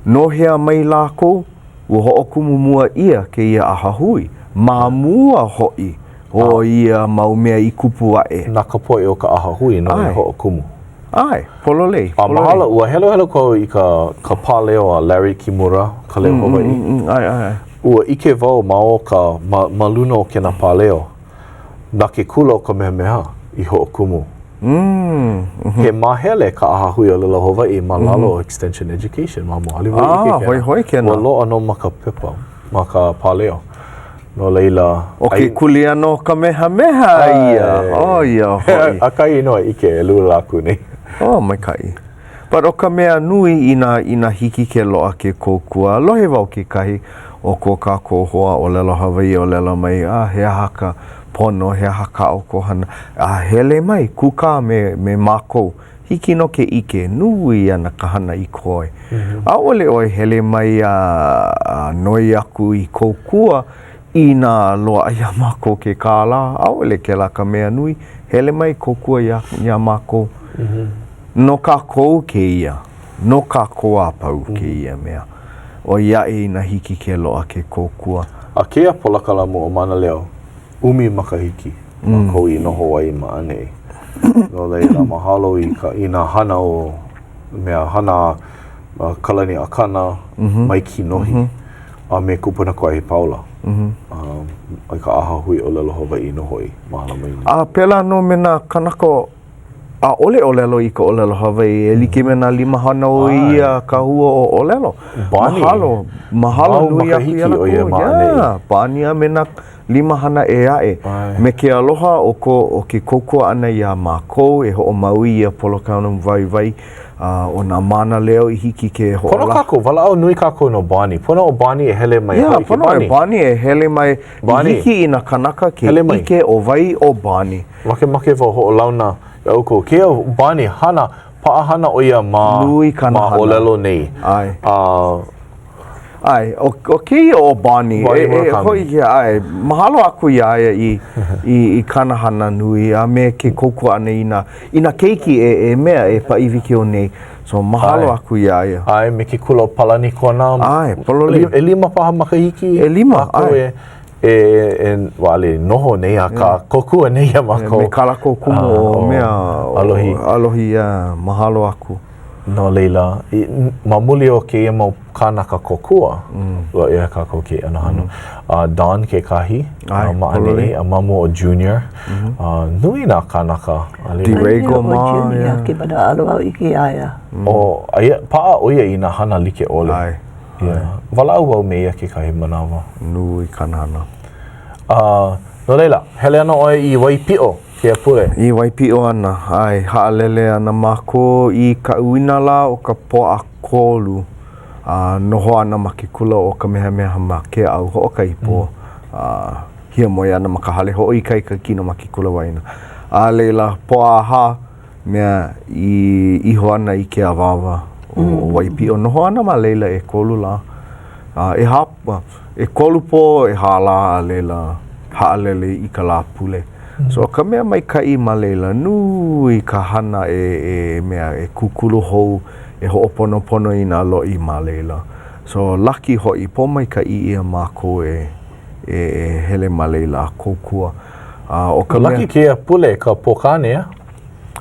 no hea mai lākou? Ua hoʻokumu mua ʻia kēia ʻahahui, ma mua hoʻi o ia mau mea i kupu aʻe. Na ka poʻe o ka ʻahahui nō i hoʻokumu. ʻAe, pololei, A mahalo, ua heluhelu kou i ka, ka pāleo a Larry Kimura, ka leo Hawaiʻi. ʻAe, ʻae, ʻae. Ua ʻike wau ma o ka, ma, ma luna o kēnā pāleo. Na ke kula o Kamehameha i hoʻokumu. He māhele ka ʻAhahui ʻŌlelo Hawaiʻi ma lalo o Extension Education ma mua. ʻAʻole wau ʻike Ah, hoihoi kēnā. Ua loaʻa nō ma ka pepa, ma ka pāleo. No laila, ʻO ke kuleana o Kamehameha ia. ʻO ia hoʻi. ʻAkahi nō a ʻike ʻelua lā aku nei. Oh, maikaʻi. But ʻo ka mea nui inā, inā hiki ke loaʻa ke kōkua, lohe wau kekahi o ko kākou hoa ʻōlelo Hawaiʻi ʻōlelo mai, ah, he aha ka pono, he aha kā ʻoukou hana, a hele mai, kūkā me, me mākou. Hiki nō ke ʻike, nui ana ka hana i koe. ʻAʻole ʻoe hele mai a, a noi aku i kōkua inā loaʻa iā mākou ke kālā, ʻaʻole kēlā ka mea nui, hele mai kōkua iā, iā mākou. No kākou kēia, no kākou a pau kēia mea. ʻOi aʻe inā hiki ke loaʻa ke kōkua. A kēia polokalamu ʻo Mānaleo, ʻumi makahiki mākou i noho ai ma ʻaneʻi. No laila, mahalo i ka, i nā hana o mea hana a Kalani Akana, Mike Kinohi, a me Kupuna Kuahi Paula. A i ka ʻAhahui ʻŌlelo Hawaiʻi nō hoʻi, mālama i. A pēlā nō me nā kānaka ʻaʻole ʻōlelo i ka ʻōlelo Hawaiʻi e like me nā limahana o ia kahua o ʻōlelo. Mahalo, mahalo nui aku iā lākou. Yeah, Bonnie a me nā limahana ʻē aʻe. Me ke aloha o ko o ke kōkua ʻana iā mākou e hoʻomau i ia polokalamu waiwai o nā mānaleo i hiki ke hoʻolaha. Pono kākou, walaʻau nui kākou no Bonnie. Pono ʻo Bonnie e hele mai. Yeah, pono ʻo Bonnie e hele mai i hiki i nā kānaka ke ʻike ʻo wai ʻo Bonnie. Makemake wau hoʻolauna iā ʻoukou. Kēia Bonnie, hana, paʻahana ʻo ia ma, Nui kāna ma hana. ʻōlelo nei. ʻAe. A, ʻAe, ʻo, ʻo kēia ʻo Bonnie, Bonnie e, e, Murakami. hōʻike, ʻae, mahalo aku iā ia i, i, i kāna hana nui a me ke kōkua ʻana i nā, i nā keiki e, e mea e paʻi wikiō nei. So, mahalo ʻAe. aku iā ia. ʻae, me ke kula o Palanikona. ʻAe, pololei. ʻElima paha makahiki. ʻElima, Mākou ʻae. e, E, e, ua ʻaʻole noho nei, akā, kōkua nei iā mākou. Me kā lākou kumu o mea, ʻAlohi. ʻAlohi, yeah, mahalo aku. No laila, i, ma muli o kēia mau kānaka kōkua, ua ea kākou kēia ʻano hana. A Don kekahi, ʻAe, ma ʻaneʻi, a ma mua o Junior. A nui nā kānaka. Dirego mā, yeah. Ke manaʻo au i ke aia. O, aia, paʻa ʻo ia i nā hana like ʻole. ʻAe. Yeah. Walaʻau wau me ia kekahi manawa. Nui kāna hana. Uh, no laila, hele ana ʻoe i Waipiʻo kēia pule. I Waipiʻo ana, ʻae, haʻalele ana mākou i ka ʻauinalā o ka Pōʻakolu. A noho ana ma ke kula o Kamehameha ma Keaʻau hoʻokahi pō. A hiamoe ana ma ka hale hoʻoikaika kino ma ke kula waena. A laila, Pōʻahā, mea i iho ana i ke awāwa o Waipiʻo. Noho ana ma laila ʻekolu lā. A ʻehā, ʻekolu pō, ʻehā lā, a laila haʻalele i ka Lāpule. So ka mea maikaʻi ma laila, nui ka hana e, e mea, e kūkulu hou, e hoʻoponopono i nā loʻi ma laila. So laki hoʻi, pōmaikaʻi ʻia mākou e, e, e hele ma laila a kōkua. A ʻo ka mea. Laki kēia pule ka Pōkāne, a?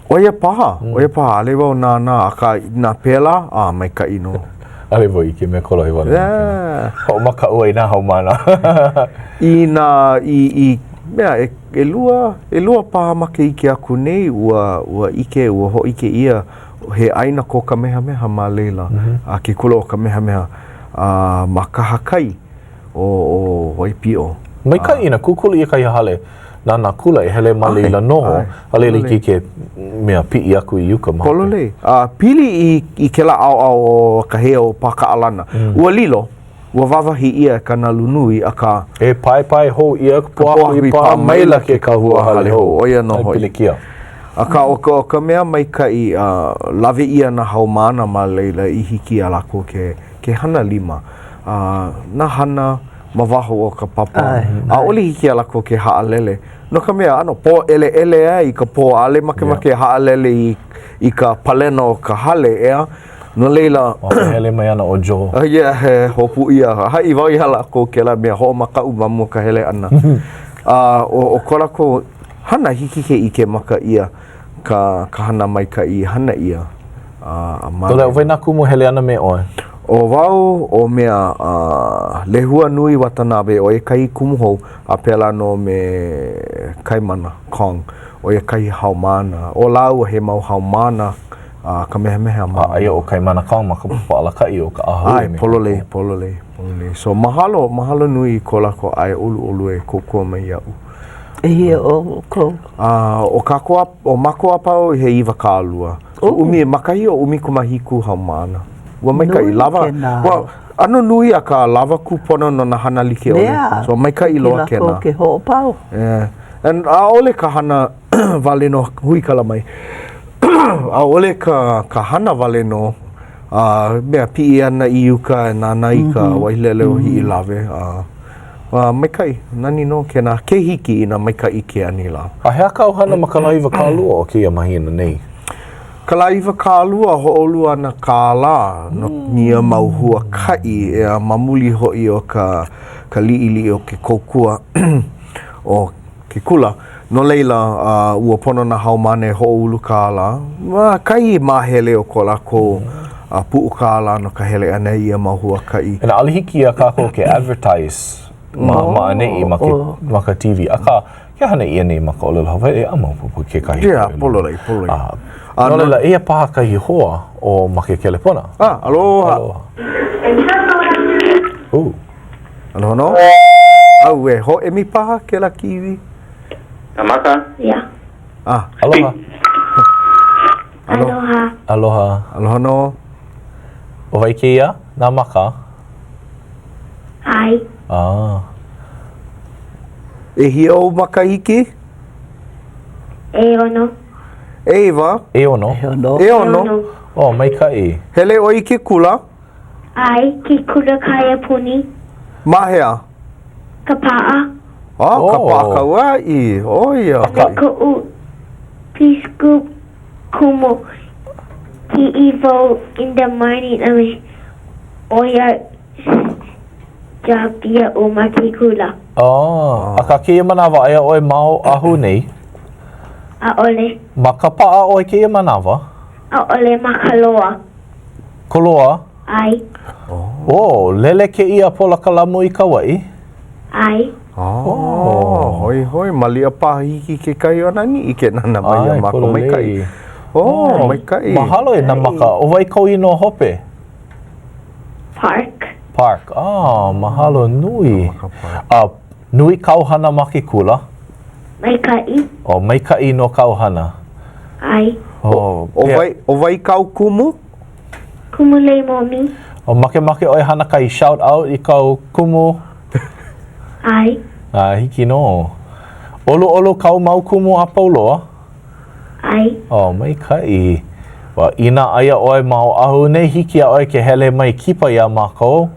ʻO ia paha, ʻo ia paha, ʻaʻole wau nānā, akā, inā pēlā, a, maikaʻi nō. ʻAʻole wau ʻike me kolohe wale. Yeah. Hoʻomakaʻu ai nā haumāna. I nā, i, i, mea, e, ʻelua, ʻelua paha makahiki aku nei, ua, ua ʻike, ua hōʻike ʻia, he ʻāina ko Kamehameha ma laila, mm -hmm. a ke kula o Kamehameha, a ma kahakai o, o Waipiʻo. Maikaʻi inā kūkulu ʻia kahi hale. nānā kula e hele ma laila noho, a laila hiki ke mea piʻi aku i uka ma hope. Pololei. A pili i, i kēlā ʻaoʻao o ka heiau Pākaʻalana, mm. ua lilo, ua wāwahi ʻia e ka nalu nui, akā. E paepae hou ʻia ka pōhaku i paʻa maila ke kahua hale hou. ʻO ia nō hoʻi. Pilikia. Akā, ʻo ka, ʻo ka mea maikaʻi, uh, lawe ʻia nā haumāna ma laila i hiki iā lākou ke, ke hana lima. Uh, nā hana ma waho o ka papa. ʻAʻole hiki iā lākou ke haʻalele. No ka mea, ʻano pōʻeleʻele a i ka pō, ʻaʻole makemake e haʻalele i, i ka palena o ka hale, ʻeā? No laila. Ua hele mai ana ʻo Joe. Uh, yeah, he hopu ʻia. Haʻi wau iā lākou kēlā mea hoʻomakaʻu ma mua ka hele ʻana. A ʻo, ʻo ko lākou hana, hiki ke ʻike maka ʻia ka, ka hana maikaʻi i hana ʻia. A, a ma ʻO wai nā kumu hele ana me ʻoe? ʻO wau, ʻo mea, uh, Lehuanui Watanabe, ʻo ia kahi kumu hou, a pēlā nō me Kaimana Kong, ʻo ia kahi haumāna. ʻO lāua he mau haumāna a Kamehameha ma. A aia ʻo Kaimana Kong ma ka papa alakaʻi o ka ʻahahui. ʻAe, pololei, pololei, pololei. So mahalo, mahalo nui i ko lākou ʻae ʻoluʻolu e kōkua mai iaʻu. ʻEhia ʻoukou? A ʻo kākou a, ʻo mākou a pau he 20. So ʻumi, ma kahi o 17 haumāna. Ua maikaʻi, lawa, ua ʻano nui akā lawa kūpono no nā hana like ʻole. Yeah. So maikaʻi loa kēnā. Hiki lākou ke hoʻopau. Yeah. And ʻaʻole ka hana wale nō huikala mai. ʻAʻole ka, ka hana wale nō, a mea piʻi ana i uka e nānā i ka mm -hmm. wailele o Hiʻilawe. A, a maikaʻi, nani nō kēnā, ke hiki inā maikaʻi ke anilā. A he aha kāu hana ma ka lā 20 o kēia mahina nei? Ka lā 20, hoʻoulu ana kālā no ia mau huakaʻi, ʻeā, ma muli hoʻi o ka, ka liʻiliʻi o ke kōkua o ke kula. No laila, ua pono nā haumāna e hoʻoulu kālā ma kahi māhele o ko lākou puʻu kālā no ka hele ʻana i ia mau huakaʻi. And ʻaʻole hiki iā kākou ke advertise ma, ma ʻaneʻi ma ke, ma ka TV. Akā, ke hana ʻia nei ma ka ʻōlelo Hawaiʻi, a maopopo kekahi. Yeah, pololei, pololei. A, no laila, eia paha kahi hoa o ma ke kelepona. Ah, aloha. Aloha. Uh. Aloha nō. ʻAuē, hōʻemi paha kēlā kīwī? Nā maka? Yeah. Ah. Aloha. Aloha. Aloha. Aloha nō. ʻO wai kēia? Nā maka? ʻAe. Ah. ʻEhia ou makahiki? ʻEono. ʻEiwa. ʻEono. ʻEono. ʻEono. Oh, maikaʻi. Hele ʻoe i ke kula? ʻAe, ke kula kaiapuni. Ma hea? Kapaʻa. Oh, Kapaʻa Kauaʻi. ʻO ia Me koʻu peace group kumu kiʻi wau in the morning a me ʻo ia drop iaʻu ma ke kula. Oh, akā kēia manawa aia ʻoe ma Oʻahu nei? ʻAʻole. Ma Kapaʻa ʻoe kēia manawa? ʻAʻole ma Koloa. Koloa? ʻAe. Oh, lele kēia polokalamu i Kauaʻi? ʻAe. Oh, hoihoi, maliʻa paha hiki kekahi o nā niʻi ke nānā mai iā mākou. Maikaʻi. Oh, maikaʻi. Mahalo e nā maka. ʻO wai kou inoa hope? Park. Park. Ah, mahalo nui. A nui kāu hana ma ke kula? Maikaʻi. Oh, maikaʻi nō kāu hana. ʻAe. Oh, ʻO wai, ʻo wai kāu kumu? Kumu Lei Momi. O makemake ʻoe hana kahi shout out i kāu kumu? ʻAe. A hiki nō. ʻOluʻolu kāu mau kumu a pau loa? ʻAe. Oh, maikaʻi. Well, inā aia ʻoe ma Oʻahu nei, hiki iā ʻoe ke hele mai kipa iā mākou.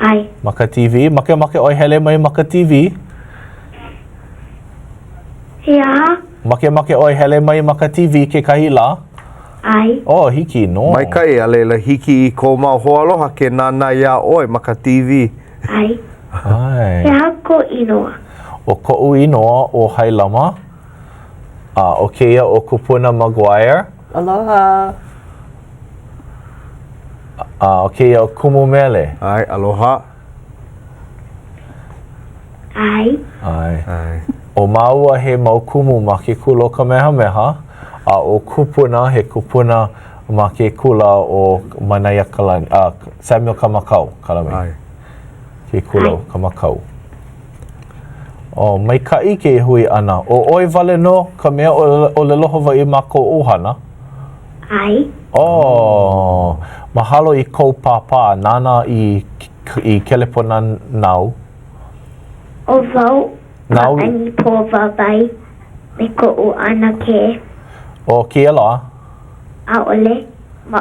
ʻAe. Ma ka TV. Makemake ʻoe hele mai ma ka TV? He aha? Makemake ʻoe hele mai ma ka TV kekahi lā? ʻAe. Oh, hiki nō. Maikaʻi, a laila hiki i kou mau hoaaloha ke nānā iā ʻoe ma ka TV. ʻAe. ʻAe. He aha kou inoa? ʻO koʻu inoa ʻo Hailama, a ʻo kēia ʻo Kupuna McGuire. Aloha. A ʻo kēia ʻo Kumu Mele. ʻAe, aloha. ʻAe. ʻAe. ʻAe. ʻO māua he mau kumu ma ke kula o Kamehameha, a ʻo Kupuna he kupuna ma ke kula o Manaiakalani, a Samuel Kamakau, Kalame. ʻAe. Ke kula o Kamakau. Oh, maikaʻi kēia hui ʻana. ʻO ʻoe wale nō ka mea ʻōlelo Hawaiʻi ma kou ʻohana? ʻAe. Oh, mahalo i kou pāpā nāna i, i kelepona nāu. ʻO wau pāʻani pō wāwae me koʻu ʻanakē. ʻO kēia lā? ʻAʻole. Ma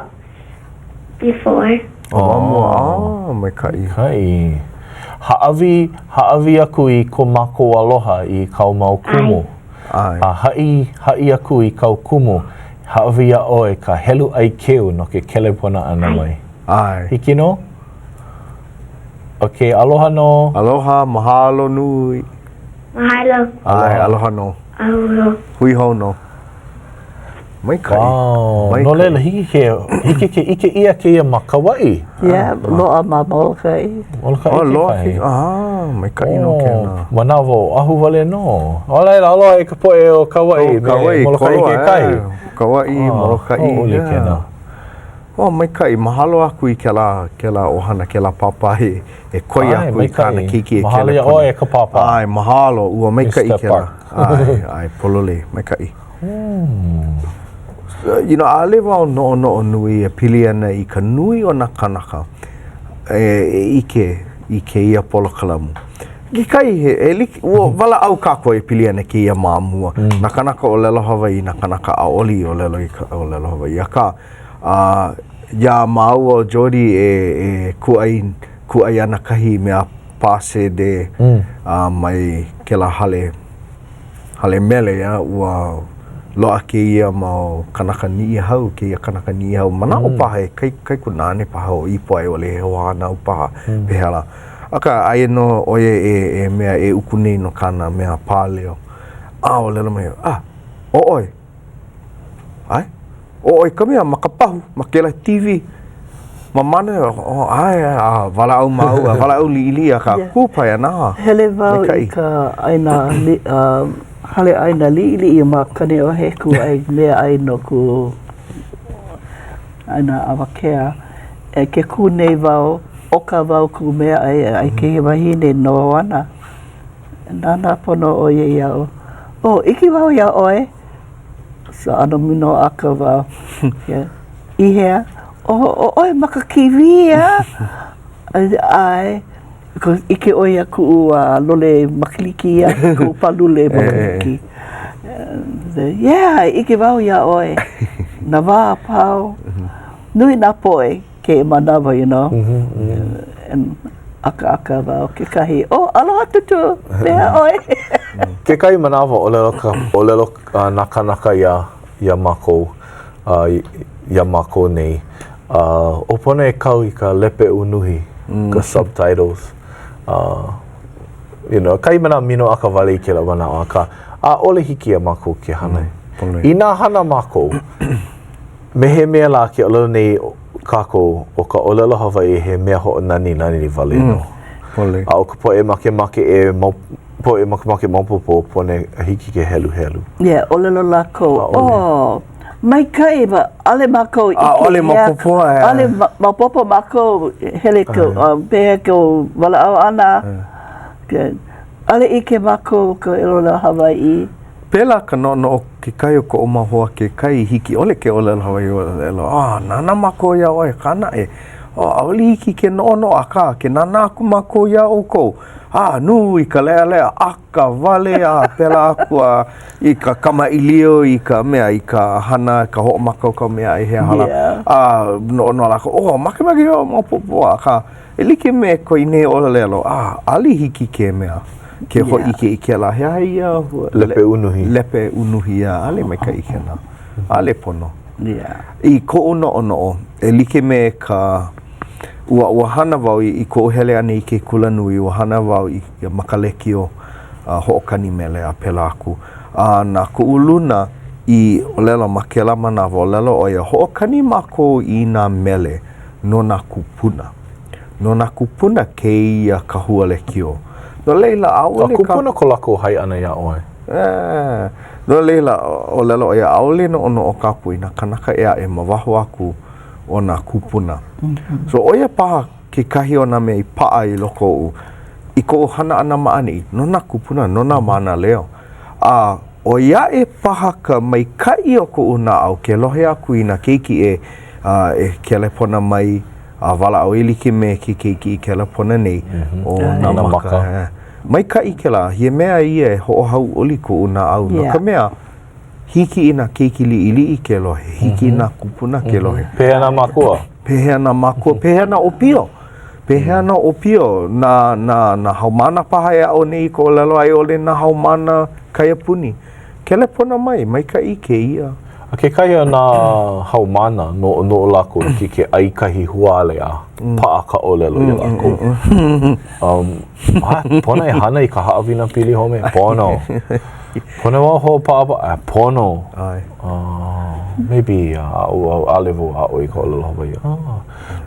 before. Oh, ma mua. Ah, maikaʻi. Maikaʻi. Hāʻawi, hāʻawi aku i ko mākou aloha i kāu mau kumu. ʻAe. A haʻi, haʻi aku i kāu kumu, hāʻawi iā ʻoe ka helu ʻaikeu no ke kelepona ʻana mai. ʻAe. Hiki nō? Okay, aloha nō. Aloha, mahalo nui. Mahalo. ʻAe, aloha nō. Aloha. Hui hou nō. Maikaʻi. Wow. Maikaʻi. No laila, hiki ke, hiki ke ʻike ʻia kēia ma Kauaʻi. Yeah, loaʻa ma Molokaʻi. Molokaʻi oh, loaʻa kekahi. Ah, maikaʻi nō oh, kēnā. Manawa Oʻahu wale nō. No laila, aloha i ka poʻe o Kauaʻi. Oh, Kauaʻi, Molokaʻi kekahi. Eh, Kauaʻi, oh, Molokaʻi. Hauʻoli yeah. kēnā. Oh, maikaʻi. Mahalo aku i kēlā, kēlā ʻohana, kēlā pāpā e, e koi aku i kāna keiki e Mahalo iā ʻoe e ka pāpā. ʻAe, mahalo. Ua maikaʻi kēlā. ʻAe, ʻae, pololei, maikaʻi. You know, ʻaʻole wau noʻonoʻo nui e pili ana i ka nui o nā kānaka e ʻike i kēia polokalamu. Kekahi, he, he like, ua walaʻau kākou e pili ana kēia ma mua. Nā kānaka ʻōlelo Hawaiʻi, nā kānaka ʻaʻole i ʻōlelo i ka ʻōlelo Hawaiʻi. Akā, a, iā māua ʻo Jody e, e kūʻai, kūʻai ana kahi mea pā sēdē a, mai kēlā hale hale mele, ia, ua loaʻa kēia mau kanaka Niʻihau, kēia kanaka Niʻihau, manaʻo paha he kai, kaikunāne paha o ipo a i ʻole he hoahānau paha, pehea lā. Akā, aia nō ʻo ia e, e mea e uku nei no kāna mea pāleo. A ʻōlelo mai, ah, ʻo ʻoe, ʻAe, ʻo ʻoe ka mea ma ka pahu, ma kēlā TV, ma Mānoa, oh, ʻae, ʻae, a walaʻau māua, walaʻau liʻiliʻi akā yeah. kūpaianaha. Hele wau i ka ʻaina, uh, hale ʻaina liʻiliʻi ma Kaneohe kūʻai meaʻai no kuʻu ʻaina awakea. E ke kū nei wau, ʻoka wau kuʻu meaʻai, aia kēia wahine noho ana. Nānā pono ʻo ia iaʻu, Oh, ʻike wau iā ʻoe. So ʻano minoʻaka wau. Yeah. I hea? Oh, ʻo ʻoe ma ka kīwī, a? ʻAe. Because ʻike ʻo ia kuʻu uh, lole makiliki ia, kuʻu pālule makiliki. Yeah, ʻike wau iā ʻoe. Nā wā a pau. Nui nā poʻe kēia manawa, you know. Mm -hmm. And ʻakaʻaka wau kekahi, oh, aloha Tūtū, pehea ʻoe? Kekahi manawa, ʻōlelo ka, ʻōlelo uh, nā kānaka iā, iā mākou, uh, iā mākou nei, uh, ʻo pono e kau i ka lepe unuhi, mm. ka subtitles. Uh, you know, kahi manawa minoʻaka wale i kēlā manaʻo, akā, ʻaʻole hiki iā mākou ke hana. Mm, Inā hana mākou, Me he mea lā ke ʻōlelo nei kākou, ʻo ka ʻōlelo Hawaiʻi he mea hoʻonaninani wale nō. Mm, A ʻo ka poʻe makemake e mau, poʻe makemake maopopo, pono hiki ke heluhelu. Yeah, ʻōlelo lākou, oh, maikaʻi, but ʻaʻole mākou ʻike. ʻAʻole maopopo, ʻae. ʻAʻole maopopo mākou, hele kou, pehea kou walaʻau ʻana. ʻAʻole ʻike mākou ka ʻōlelo Hawaiʻi. Pēlā ka noʻonoʻo kekahi o koʻu mau hoa kekahi i hiki ʻole ke ʻōlelo Hawaiʻi ʻōlelo, ah, nānā mākou iā ʻoe, akā naʻe, oh, ʻaʻole hiki ke noʻonoʻo, akā, ke nānā aku mākou iā ʻoukou, ah, nui ka leʻaleʻa, ʻaka wale, a pēlā aku, a i ka kamaʻilio, i ka mea, i ka hana, ka hoʻomākaukau meaʻai he aha lā, Yeah. a noʻonoʻo lākou, oh, makemake au maopopo, akā, E like me ko i nei ʻōlelo, a, ʻaʻole hiki ke mea, ke hōʻike i kēlā, he aha ia? Lepe unuhi. Lepe unuhi, ia, ʻaʻole maikaʻi kēlā. ʻAʻole pono. Yeah. I koʻu noʻonoʻo, e like me ka, ua, ua hana wau i, i koʻu hele ʻana i ke kulanui, ua hana wau i, ma ka lekiō a hoʻokani mele a pēlā aku. A na kuʻu luna i ʻōlelo ma kēlā manawa, ʻōlelo ʻo ia, hoʻokani mākou i nā mele no nā kūpuna. No nā kūpuna kēia kahua lekiō. No laila, ʻaʻole ka... Kūpuna ko lākou hai ʻana iā ʻoe. Eh, no laila, ʻōlelo ʻo ia, ʻaʻole noʻonoʻo kākou i nā kānaka ʻē aʻe ma waho aku o nā kūpuna. So, ʻo ia paha kekahi o nā mea i paʻa i loko oʻu. I koʻu hana ʻana ma ʻaneʻi, no nā kūpuna, no nā mānaleo. A ʻoi aʻe paha ka maikaʻi o koʻu naʻau ke lohe aku i nā keiki e, e kelepona mai a walaʻau e like me ke keiki i kelepona nei ʻo Nāmaka. Maikaʻi kēlā, he mea ia e hoʻohauʻoli koʻu naʻau, no ka mea, hiki i nā keiki liʻiliʻi ke lohe, hiki i nā kūpuna ke lohe. Pehea nā mākua? Pehea nā mākua, pehea nā ʻōpio? Pehea nā ʻōpio, nā, nā, nā haumāna paha e aʻo nei i ka ʻōlelo a i ʻole nā haumāna kaiapuni. Kelepona mai, maikaʻi kēia. A kekahi o nā haumāna, noʻonoʻo lākou hiki ke ʻai kahi huāle a paʻa ka ʻōlelo iā lākou. Um, a, pono e hana i ka haʻawina pili home? Pono. Pono wau hoʻopaʻapaʻa? A, pono. ʻAe. Uh, maybe uh, aʻo au, ʻaʻole wau aʻo i ka ʻōlelo Hawaiʻi. Ah.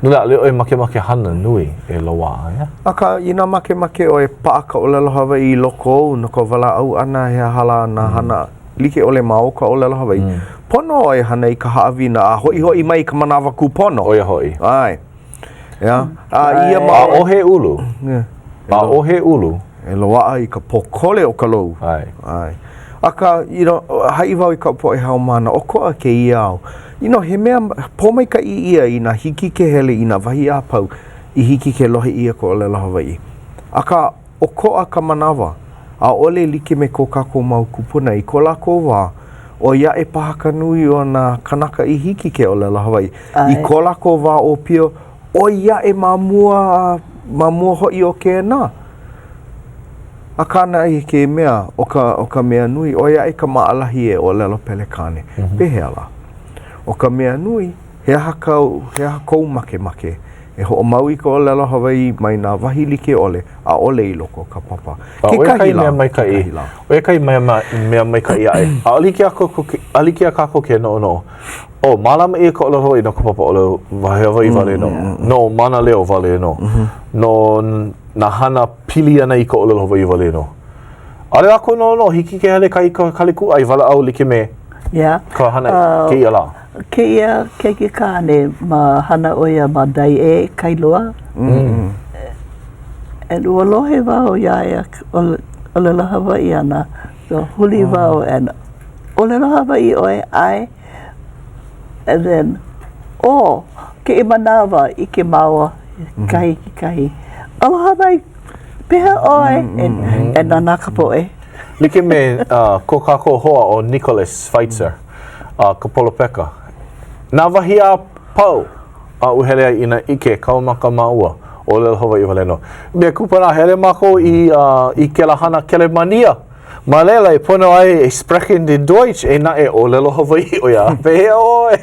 No laila, ʻaʻole ʻoe makemake hana nui e loaʻa, yeah? Akā, inā makemake ʻoe paʻa ka ʻōlelo Hawaiʻi i loko ou no ka walaʻau ʻana he aha lā nā hana like ʻole ma o ka ʻōlelo Hawaiʻi, pono ʻoe e hana i ka haʻawina a hoʻihoʻi mai i ka manawa kūpono. ʻO ia hoʻi. ʻAe. Yeah. A ia mau. ʻAʻohe ʻulu. ʻAʻohe ʻulu. E loaʻa i ka pōkole o ka lou. ʻAe. ʻAe. Akā, you know, haʻi wau i kaʻu poʻe haumāna, ʻokoʻa kēia ao. You know, he mea pōmaikaʻi ia inā hiki ke hele i nā wahi a pau i hiki ke lohe ʻia ka ʻōlelo Hawaiʻi. Akā, ʻokoʻa ka manawa, ʻaʻole like me ko kākou mau kūpuna i ko lākou wā, ʻoi aʻe paha ka nui o nā kānaka i hiki ke ʻōlelo Hawaiʻi. I ko lākou wā ʻōpio, ʻoi aʻe ma mua, ma mua hoʻi o kēnā. Akā naʻe kēia mea, ʻo ka, ʻo ka mea nui, ʻoi aʻe ka maʻalahi e ʻōlelo Pelekāne. Pehea lā? ʻO ka mea nui, he aha kau, he aha kou makemake e hoʻomau i ka ʻōlelo Hawaiʻi mai nā wahi like ʻole, ʻaʻole i loko o ka papa. ʻO ia kahi mea maikaʻi, ʻo ia kahi mea, mea maikaʻi aʻe. ʻAʻole hiki iā kākou, ʻaʻole hiki iā kākou ke noʻonoʻo, oh, mālama ʻia ka ʻōlelo Hawaiʻi no ka papa ʻōlelo Hawaiʻi wale nō, no mānaleo wale nō, no nā hana pili ana i ka ʻōlelo Hawaiʻi wale nō. ʻAʻole lākou noʻonoʻo, hiki ke hele kahi ka hale kūʻai walaʻau like me yeah. ka hana uh, kēia lā. Kēia keiki kāne ma hana ʻo ia ma Daiei, Kailua. Mm. And ua lohe wau iā ia ʻōlelo Hawaiʻi ana. So huli mm. wau and ʻōlelo Hawaiʻi ʻoe, ʻae. And then, oh, kēia manawa ʻike māua kahi i kahi. Aloha mai, pehea ʻoe? And, and nānā ka poʻe. Like me uh, ko kākou hoa ʻo Nicholas Schweitzer, uh, ka polopeka. Nā wahi a pau aʻu hele ai inā ʻike kaumaka māua, ʻōlelo Hawaiʻi wale nō. Mea kupanaha, hele mākou i, uh, i kēlā hana Kelemania. Ma laila e pono ai e sprechen in Deutsch eia naʻe ʻōlelo Hawaiʻi ʻo ia. Pehea ʻoe?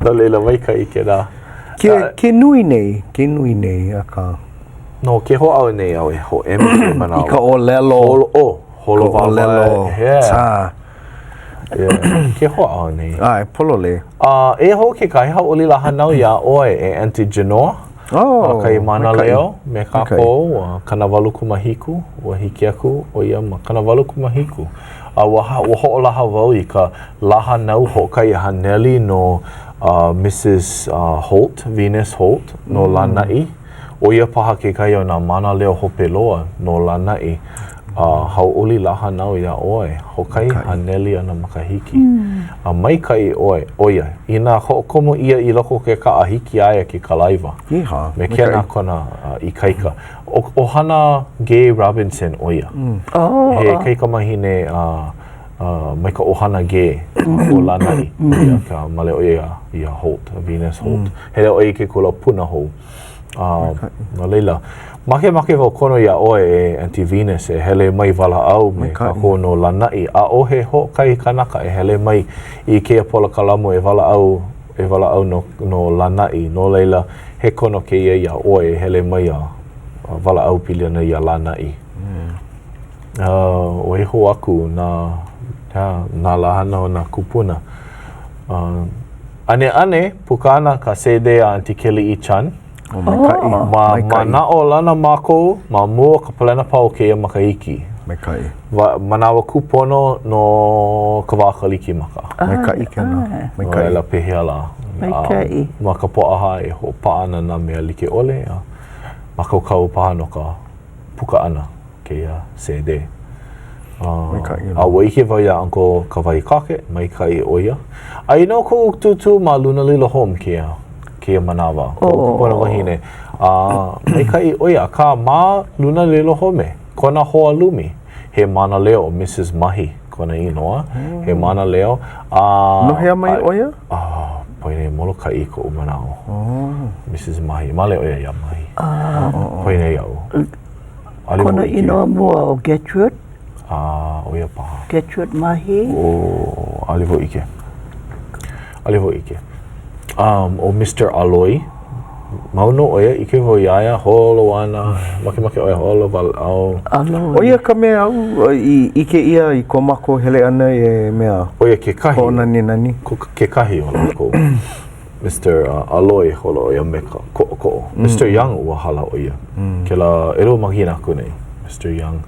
No laila, maikaʻi kēlā. Ke, ke nui nei, ke nui nei, akā. No, ke hoʻāʻo nei au e hōʻemi kēia manawa. I ka ʻōlelo. Holo, oh, holo Ka ʻōlelo. Yeah. Tā. Yeah. Ke hoʻāʻo nei. ʻAe, pololei. A uh, eia hou kekahi hauʻoli lā hānau iā ʻoe e Aunty Genoa. Oh, kahi mānaleo me kākou, 87, ua hiki aku ʻo ia ma 87. A ua, ua hoʻolaha wau i ka lā hānau hoʻokahi haneli no uh, Mrs. Uh, Holt, Venus Holt, no mm. Lānaʻi. ʻO ia paha kekahi o nā mānaleo hope loa no Lānaʻi. Uh, hauʻoli lā hānau iā ʻoe, hoʻokahi haneli o nā makahiki. Mm. A maikaʻi ʻoe, ʻo ia, inā hoʻokomo ʻia i loko o ke kaʻa, hiki iā ia ke kalaiwa. Iha, Me kēnā kona uh, ikaika. ʻO, ʻohana Gay Robinson ʻo ia. Mm. Oh, He kaikamahine uh, uh, mai ka ʻohana Gay o Lānaʻi. Mm. Ia ka male ʻo ia iā Holt, Venus Holt. Mm. Hele ʻo ia i ke kula Punahou. Uh, no laila, makemake wau kono iā ʻoe e Aunty Venus e hele mai walaʻau me kākou no Lānaʻi. ʻAʻohe hoʻokahi kanaka e hele mai i kēia polokalamu e walaʻau, e walaʻau no, no Lānaʻi. No laila, he kono kēia iā ʻoe e hele mai a, a walaʻau pili ana iā Lānaʻi. Mm. Uh, waiho aku nā, nā lā hānau o nā kūpuna. Uh, ʻAneʻane, puka ana ka CD a Aunty Keliʻi Chan. Oh, maikaʻi. Ma, Maikaʻi. manaʻolana mākou ma mua o ka palena pau o kēia makahiki. Maikaʻi. Wa, manawa kūpono no ka wā Kalikimaka. Maikaʻi kēnā. No laila, pehea lā? Maikaʻi. Ma ka Pōʻahā e hoʻopaʻa ana nā mea like ʻole. A... mākaukau paha no ka puka ʻana kēia sēdē. A ua ʻike wau iā Uncle Kawahi Cockett, maikaʻi ʻo ia. Aia nō koʻu tūtū ma Lunalilo Home kēia, kēia manawa, koʻu oh. kupuna wahine. A maikaʻi ʻo ia, akā ma Lunalilo Home, kona hoa lumi, he mānaleo ʻo Mrs. Mahi kona inoa, he hmm. mānaleo. A, no hea mai ʻo ia? Oh, poina Molokaʻi koʻu manaʻo. Oh. Mrs. Mahi, male ʻo ia iā Mahi. Uh, poina iaʻu. Kona inoa mua ʻo Gertrude. A, ʻo ia paha. Gertrude Mahi. ʻO, ʻaʻole wau ʻike. ʻAʻole wau ʻike. Um, ʻo Mister Aloi, mau nō ʻo ia, ʻike wau iā ia, holo ana, makemake ʻo ia holo waleʻao. Aloi. ʻO ia ka mea aʻu i ʻike ʻia i ko mākou hele ʻana e mea. ʻO ia kekahi. Hoʻonaninani. Kekahi o lākou. Mister Aloi holo ʻo ia me ka koʻokoʻo. Mister Young ua hala ʻo ia. Kēlā ʻelua mahina aku nei, Mister Young.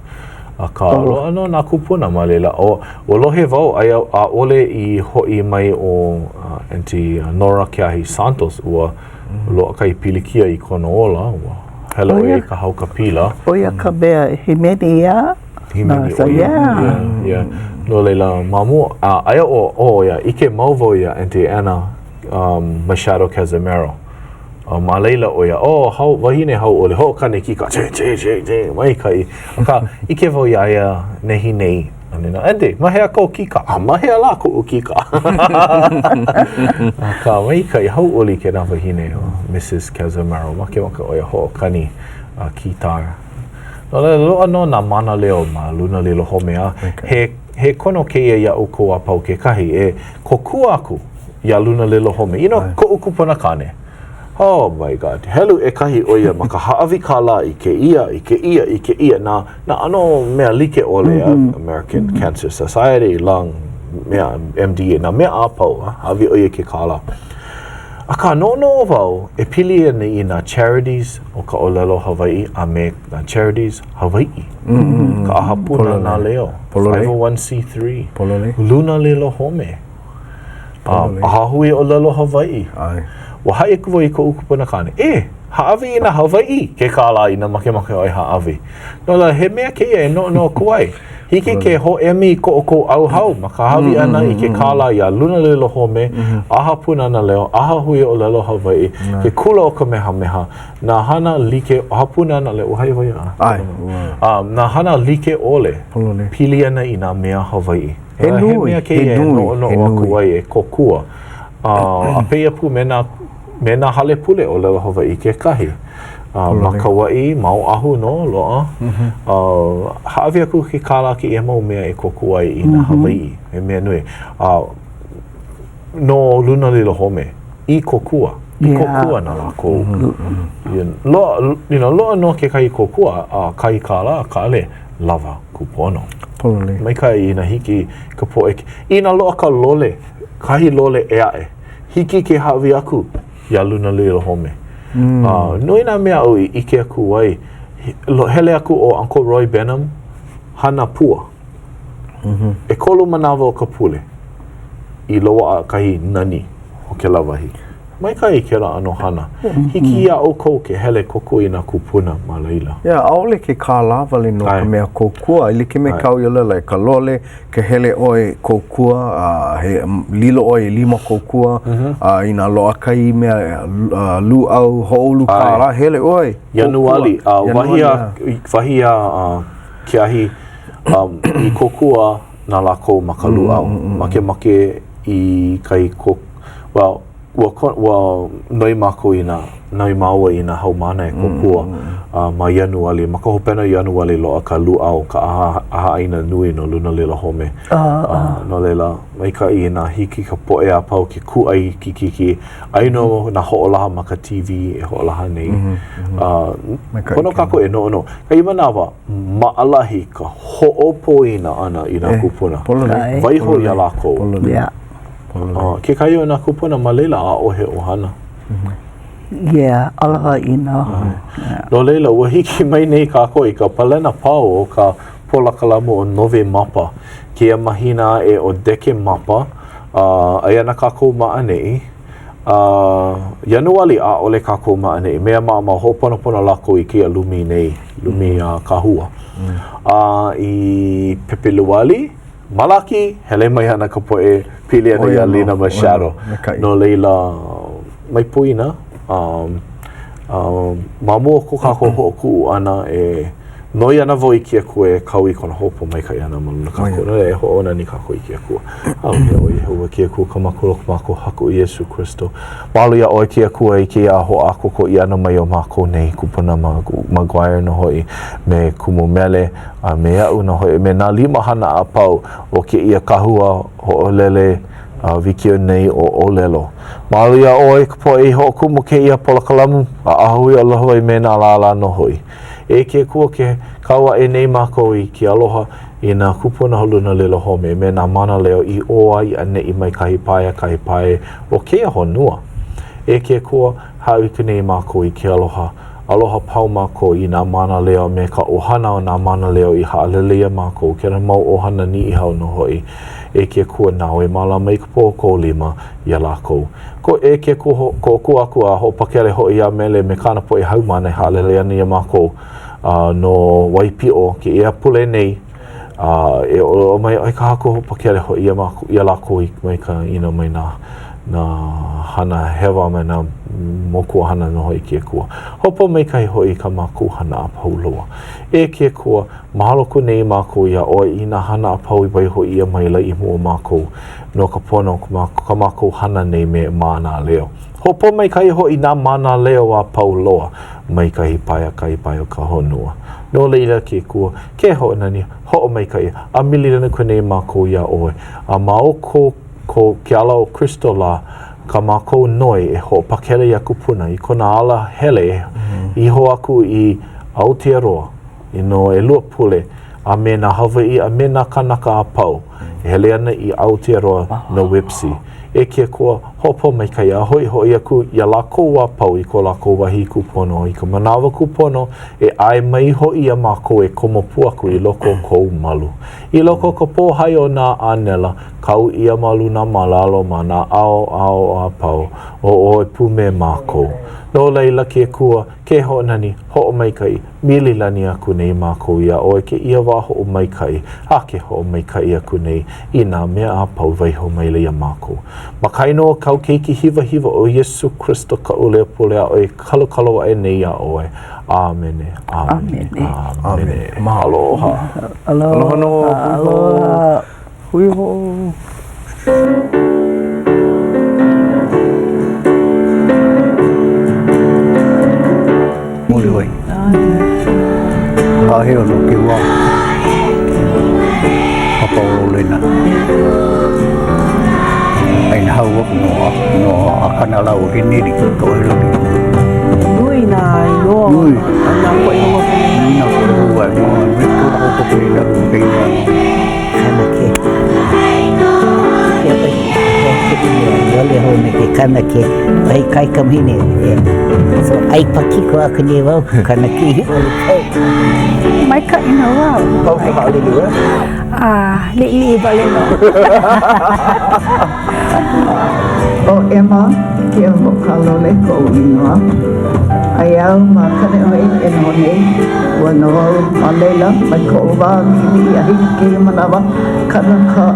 Akā, loaʻa nō nā kūpuna ma laila. ʻO, ua lohe wau, aia ʻaʻole i hoʻi mai ʻo Auntie Nora Keahi Santos, ua loaʻa kahi pilikia i kona ola, ua hele ʻo ia i ka haukapila. ʻO ia ka mea hīmeni iā? Hīmeni ʻo ia. Yeah. Yeah. No laila, ma mua, a, aia ʻo, ʻo ia, ʻike mau wau iā Auntie Anna um, Machado Cazimero. Uh, ma laila ʻo ia, oh, hau, wahine hauʻoli, hoʻokani kīkā, ching, ching, ching, ching, maikaʻi. Akā, ʻike wau iā ia nehinei, a nīnau, Auntie, ma hea kou kīkā? A ma hea lā koʻu kīkā? Akā, maikaʻi, hauʻoli kēlā wahine, ʻo Mrs. Cazimero, makemake ʻo ia hoʻokani uh, kītā. No laila, loaʻa nō nā mānaleo ma Lunalilo Home a he, he kono kēia iā ʻoukou a pau kekahi e kōkua aku iā Lunalilo Home. You know, koʻu kupuna kāne. Oh my God. Helu ʻekahi ʻo ia ma ka hāʻawi kālā i kēia, i kēia, i kēia, nā, nā ʻano mea like ʻole, mm -hmm. American mm -hmm. Cancer Society, lung, mea, MDA, nā mea a pau, a hāʻawi ʻo ia ke kālā. Akā, noʻonoʻo wau e pili ana i nā charities o ka ʻōlelo Hawaiʻi a me nā charities Hawaiʻi. Mm -hmm. Ka ʻAha Pūnana Leo, 501c3, Lunalilo Home, ʻAhahui ʻŌlelo Hawaiʻi. Ua haʻi aku wau i koʻu kupuna kāne, e, hāʻawi i nā Hawaiʻi ke kālā inā makemake ʻoe hāʻawi. No laila, he mea kēia e noʻonoʻo aku ai. Hiki ke hōʻemi i ko ʻoukou ʻauhau ma ka hāʻawi ʻana i ke kālā iā Lunalilo Home, ʻAha Pūnana Leo, ʻAhahui ʻŌlelo Hawaiʻi, ke Kula o Kamehameha, nā hana like, ʻAha Pūnana Leo, ua haʻi wau iā? ʻAe. Nā hana like ʻole pili ana i nā mea Hawaiʻi. He nui, he mea kēia e noʻonoʻo aku ai e kōkua. A pēia pū me nā, me nā hale pule ʻōlelo Hawaiʻi kekahi. Ma Kauaʻi, ma Oʻahu nō, loaʻa. Hāʻawi aku ke kālā kēia mau mea e kōkua ai i nā Hawaiʻi. He mea nui. No Lunalilo Home, i kōkua. I kōkua na lākou. Loaʻa, you know, loaʻa nō kekahi kōkua a kahi kālā, ʻaʻole lawa kūpono. Pololei. Maikaʻi inā hiki ka poʻe, inā loaʻa ka lole, kahi lole ʻē aʻe, hiki ke hāʻawi aku iā Lunalilo Home. Mm. Uh, nui nā mea aʻu i ʻike aku ai, hele aku ʻo Uncle Roy Benham, hana pua. Mm -hmm. ʻEkolu manawa o ka pule i loaʻa kahi nani o kēlā wahi. Maikaʻi kēlā ʻano hana. Hiki iā ʻoukou ke hele kōkua i nā kūpuna ma laila. Yeah, ʻaʻole ke kālā wale nō ka mea kōkua. E like me kāu i ʻōlelo ai, ka lole, ke hele ʻoe kōkua, a he lilo ʻoe i lima kōkua, a inā loaʻa kahi mea lūʻau hoʻoulu kālā, hele ʻoe. Ianuali, a wahi a, wahi a Keahi, i kōkua na lākou ma ka lūʻau. Makemake i kahi kōkua, well, ua, ua noi mākou i nā, noi māua i nā haumāna e kōkua uh, ma Ianuali. Ma ka hopena o Ianuali loaʻa ka lūʻau, ka ʻaha, ʻahaʻaina nui no Lunalilo Home. Uh, uh, no laila, maikaʻi inā hiki ka poʻe a pau ke kūʻai kikiki. Aia nō nā hoʻolaha ma ka TV e hoʻolaha nei. Mm -hmm. uh, pono kākou e noʻonoʻo. Kahi manawa, maʻalahi ka hoʻopoina ʻana i nā eh, kūpuna. Waiho iā lākou. Yeah. Uh, kekahi o nā kūpuna ma laila, ʻaʻohe ʻohana. Yeah, aloha ʻino. Yeah. No laila, ua hiki mai nei kākou i ka palena pau o ka polokalamu o Novemapa. Kēia mahina aʻe ʻo Dekemapa, uh, aia ana kākou ma ʻaneʻi. Ianuali, ʻaʻole kākou ma ʻaneʻi. Mea maʻamau, hoʻoponopono lākou i kēia lumi nei, lumi mm. kahua. Mm. A i Pepeluali, Malaki, hele mai ana ka poʻe pili ana iā Lina Machado. No laila, mai poina, um, um, ma mua o ko kākou hoʻokuʻu ʻana e noi ana wau i ke Akua e kau i kona hoʻopōmaikaʻi ʻana ma luna o kākou. No laila, e hoʻonani kākou i ke Akua. Aloha iā ʻoe Iēhova ke Akua ka Makua o ko mākou Haku Iesū Kristo. Mahalo iā ʻoe ke Akua i kēia hoʻākoako ʻia ʻana mai o mākou nei, Kupuna McGuire nō hoʻi, me Kumu Mele, a me aʻu nō hoʻi, me nā limahana a pau o kēia kahua hoʻolele wikiō nei ʻo ʻŌlelo. Mahalo iā ʻoe ka poʻe i hoʻokumu kēia polokalamu a ʻAhahui Aloha Hawaii me nā lālā nō hoʻi. E ke Akua ke kau aʻe nei mākou i ke aloha i nā kūpuna lunalilo home me nā mānaleo i ʻō a i ʻaneʻi mai kahi pae a kahi pae o kēia honua. E ke Akua, hāʻawi aku nei mākou i ke aloha. Aloha pau mākou i nā mānaleo a me ka ʻohana o nā mānaleo i haʻalele iā mākou, kēlā mau ʻohana Niʻihau nō hoʻi. E ke Akua, nāu e mālama i ka pō o kou lima iā lākou. Ko, e ke Akua, kōkua aku a hoʻopakele hoʻi iā Mele me kāna poʻe haumāna e haʻalele ana iā mākou a no Waipiʻo kēia pule nei. A e ʻōlelo mai ʻoe ka Haku hoʻopakele hoʻi iā mākou, iā lākou i mai ka, you know, mai nā, nā hana hewa mai nā mokuāhana nō hoʻi ke Akua. Hoʻopōmaikaʻi hoʻi i kā mākou hana a pau loa. E ke Akua, mahalo aku nei mākou iā ʻoe i nā hana a pau i waiho ʻia maila i mua o mākou no ka pono o kā mākou hana nei me Mānaleo. Hoʻopōmaikaʻi hoʻi nā mānaleo a pau loa mai kahi pae a kahi pae o ka honua. No laila ke Akua, ke hoʻonani, hoʻomaikaʻi, a mililani aku nei mākou iā ʻoe, a ma o ko, ko ke ala o Kristo lā, kā mākou noi e hoʻopakele iā Kupuna i kona ala hele e iho aku i Aotearoa i no ʻelua pule, a me nā Hawaiʻi a me nā kānaka a pau e hele ana i Aotearoa no WIPCE. E ke Akua, hoʻopōmaikaʻi a hoʻihoʻi aku iā lākou a pau i ko lākou wahi kūpono i ka manawa kūpono e ʻae mai hoʻi iā mākou e komo pū aku i loko o kou malu. I loko o ka pōhai o nā ʻānela, kau ʻia ma luna ma lalo ma nā ʻaoʻao a pau, ʻo ʻoe pū me mākou. No laila, ke Akua, ke hoʻonani, hoʻomaikaʻi, Mililani aku nei mākou iā ʻoe kēia wā hoʻomaikaʻi, a ke hoʻomaikaʻi aku nei i nā mea a pau waiho maila iā mākou. Ma ka inoa o kāu Keiki hiwahiwa ʻo Iesū Kristo kaʻu leo pule aʻo e kalokalo aʻe nei iā ʻoe. ʻĀmene. ʻĀmene. ʻĀmene. Mahalo. Aloha nō. Aloha. Hui hou. Muliwai. Kāhea no ke wā. Papa o Lolena. Aina hau aku no a no a kana lau he neri to e loli. Nui nā inoa Nui. o nā poʻe hou aku nei. Nui nā poʻe hou ai no me ko lako ko pe la pe Kanake. Wale hou me ke kanake, wahi kaikamahine. So ʻai pakiko aku nei wau, kanake i ʻole kau. Maikaʻi nō wau. Pau ka haʻalele, ʻe? Ah, liʻiliʻi wale nō. ʻO Emma Keohokalole koʻu inoa. Aia au ma Kaneʻohe e noho nei. Ua noho au ma laila mai koʻu wā liʻiliʻi a hiki kēia manawa, kanaka,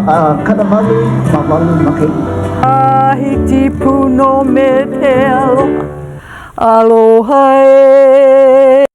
88 makahiki. Tahiti pū nō me te aloha, aloha e.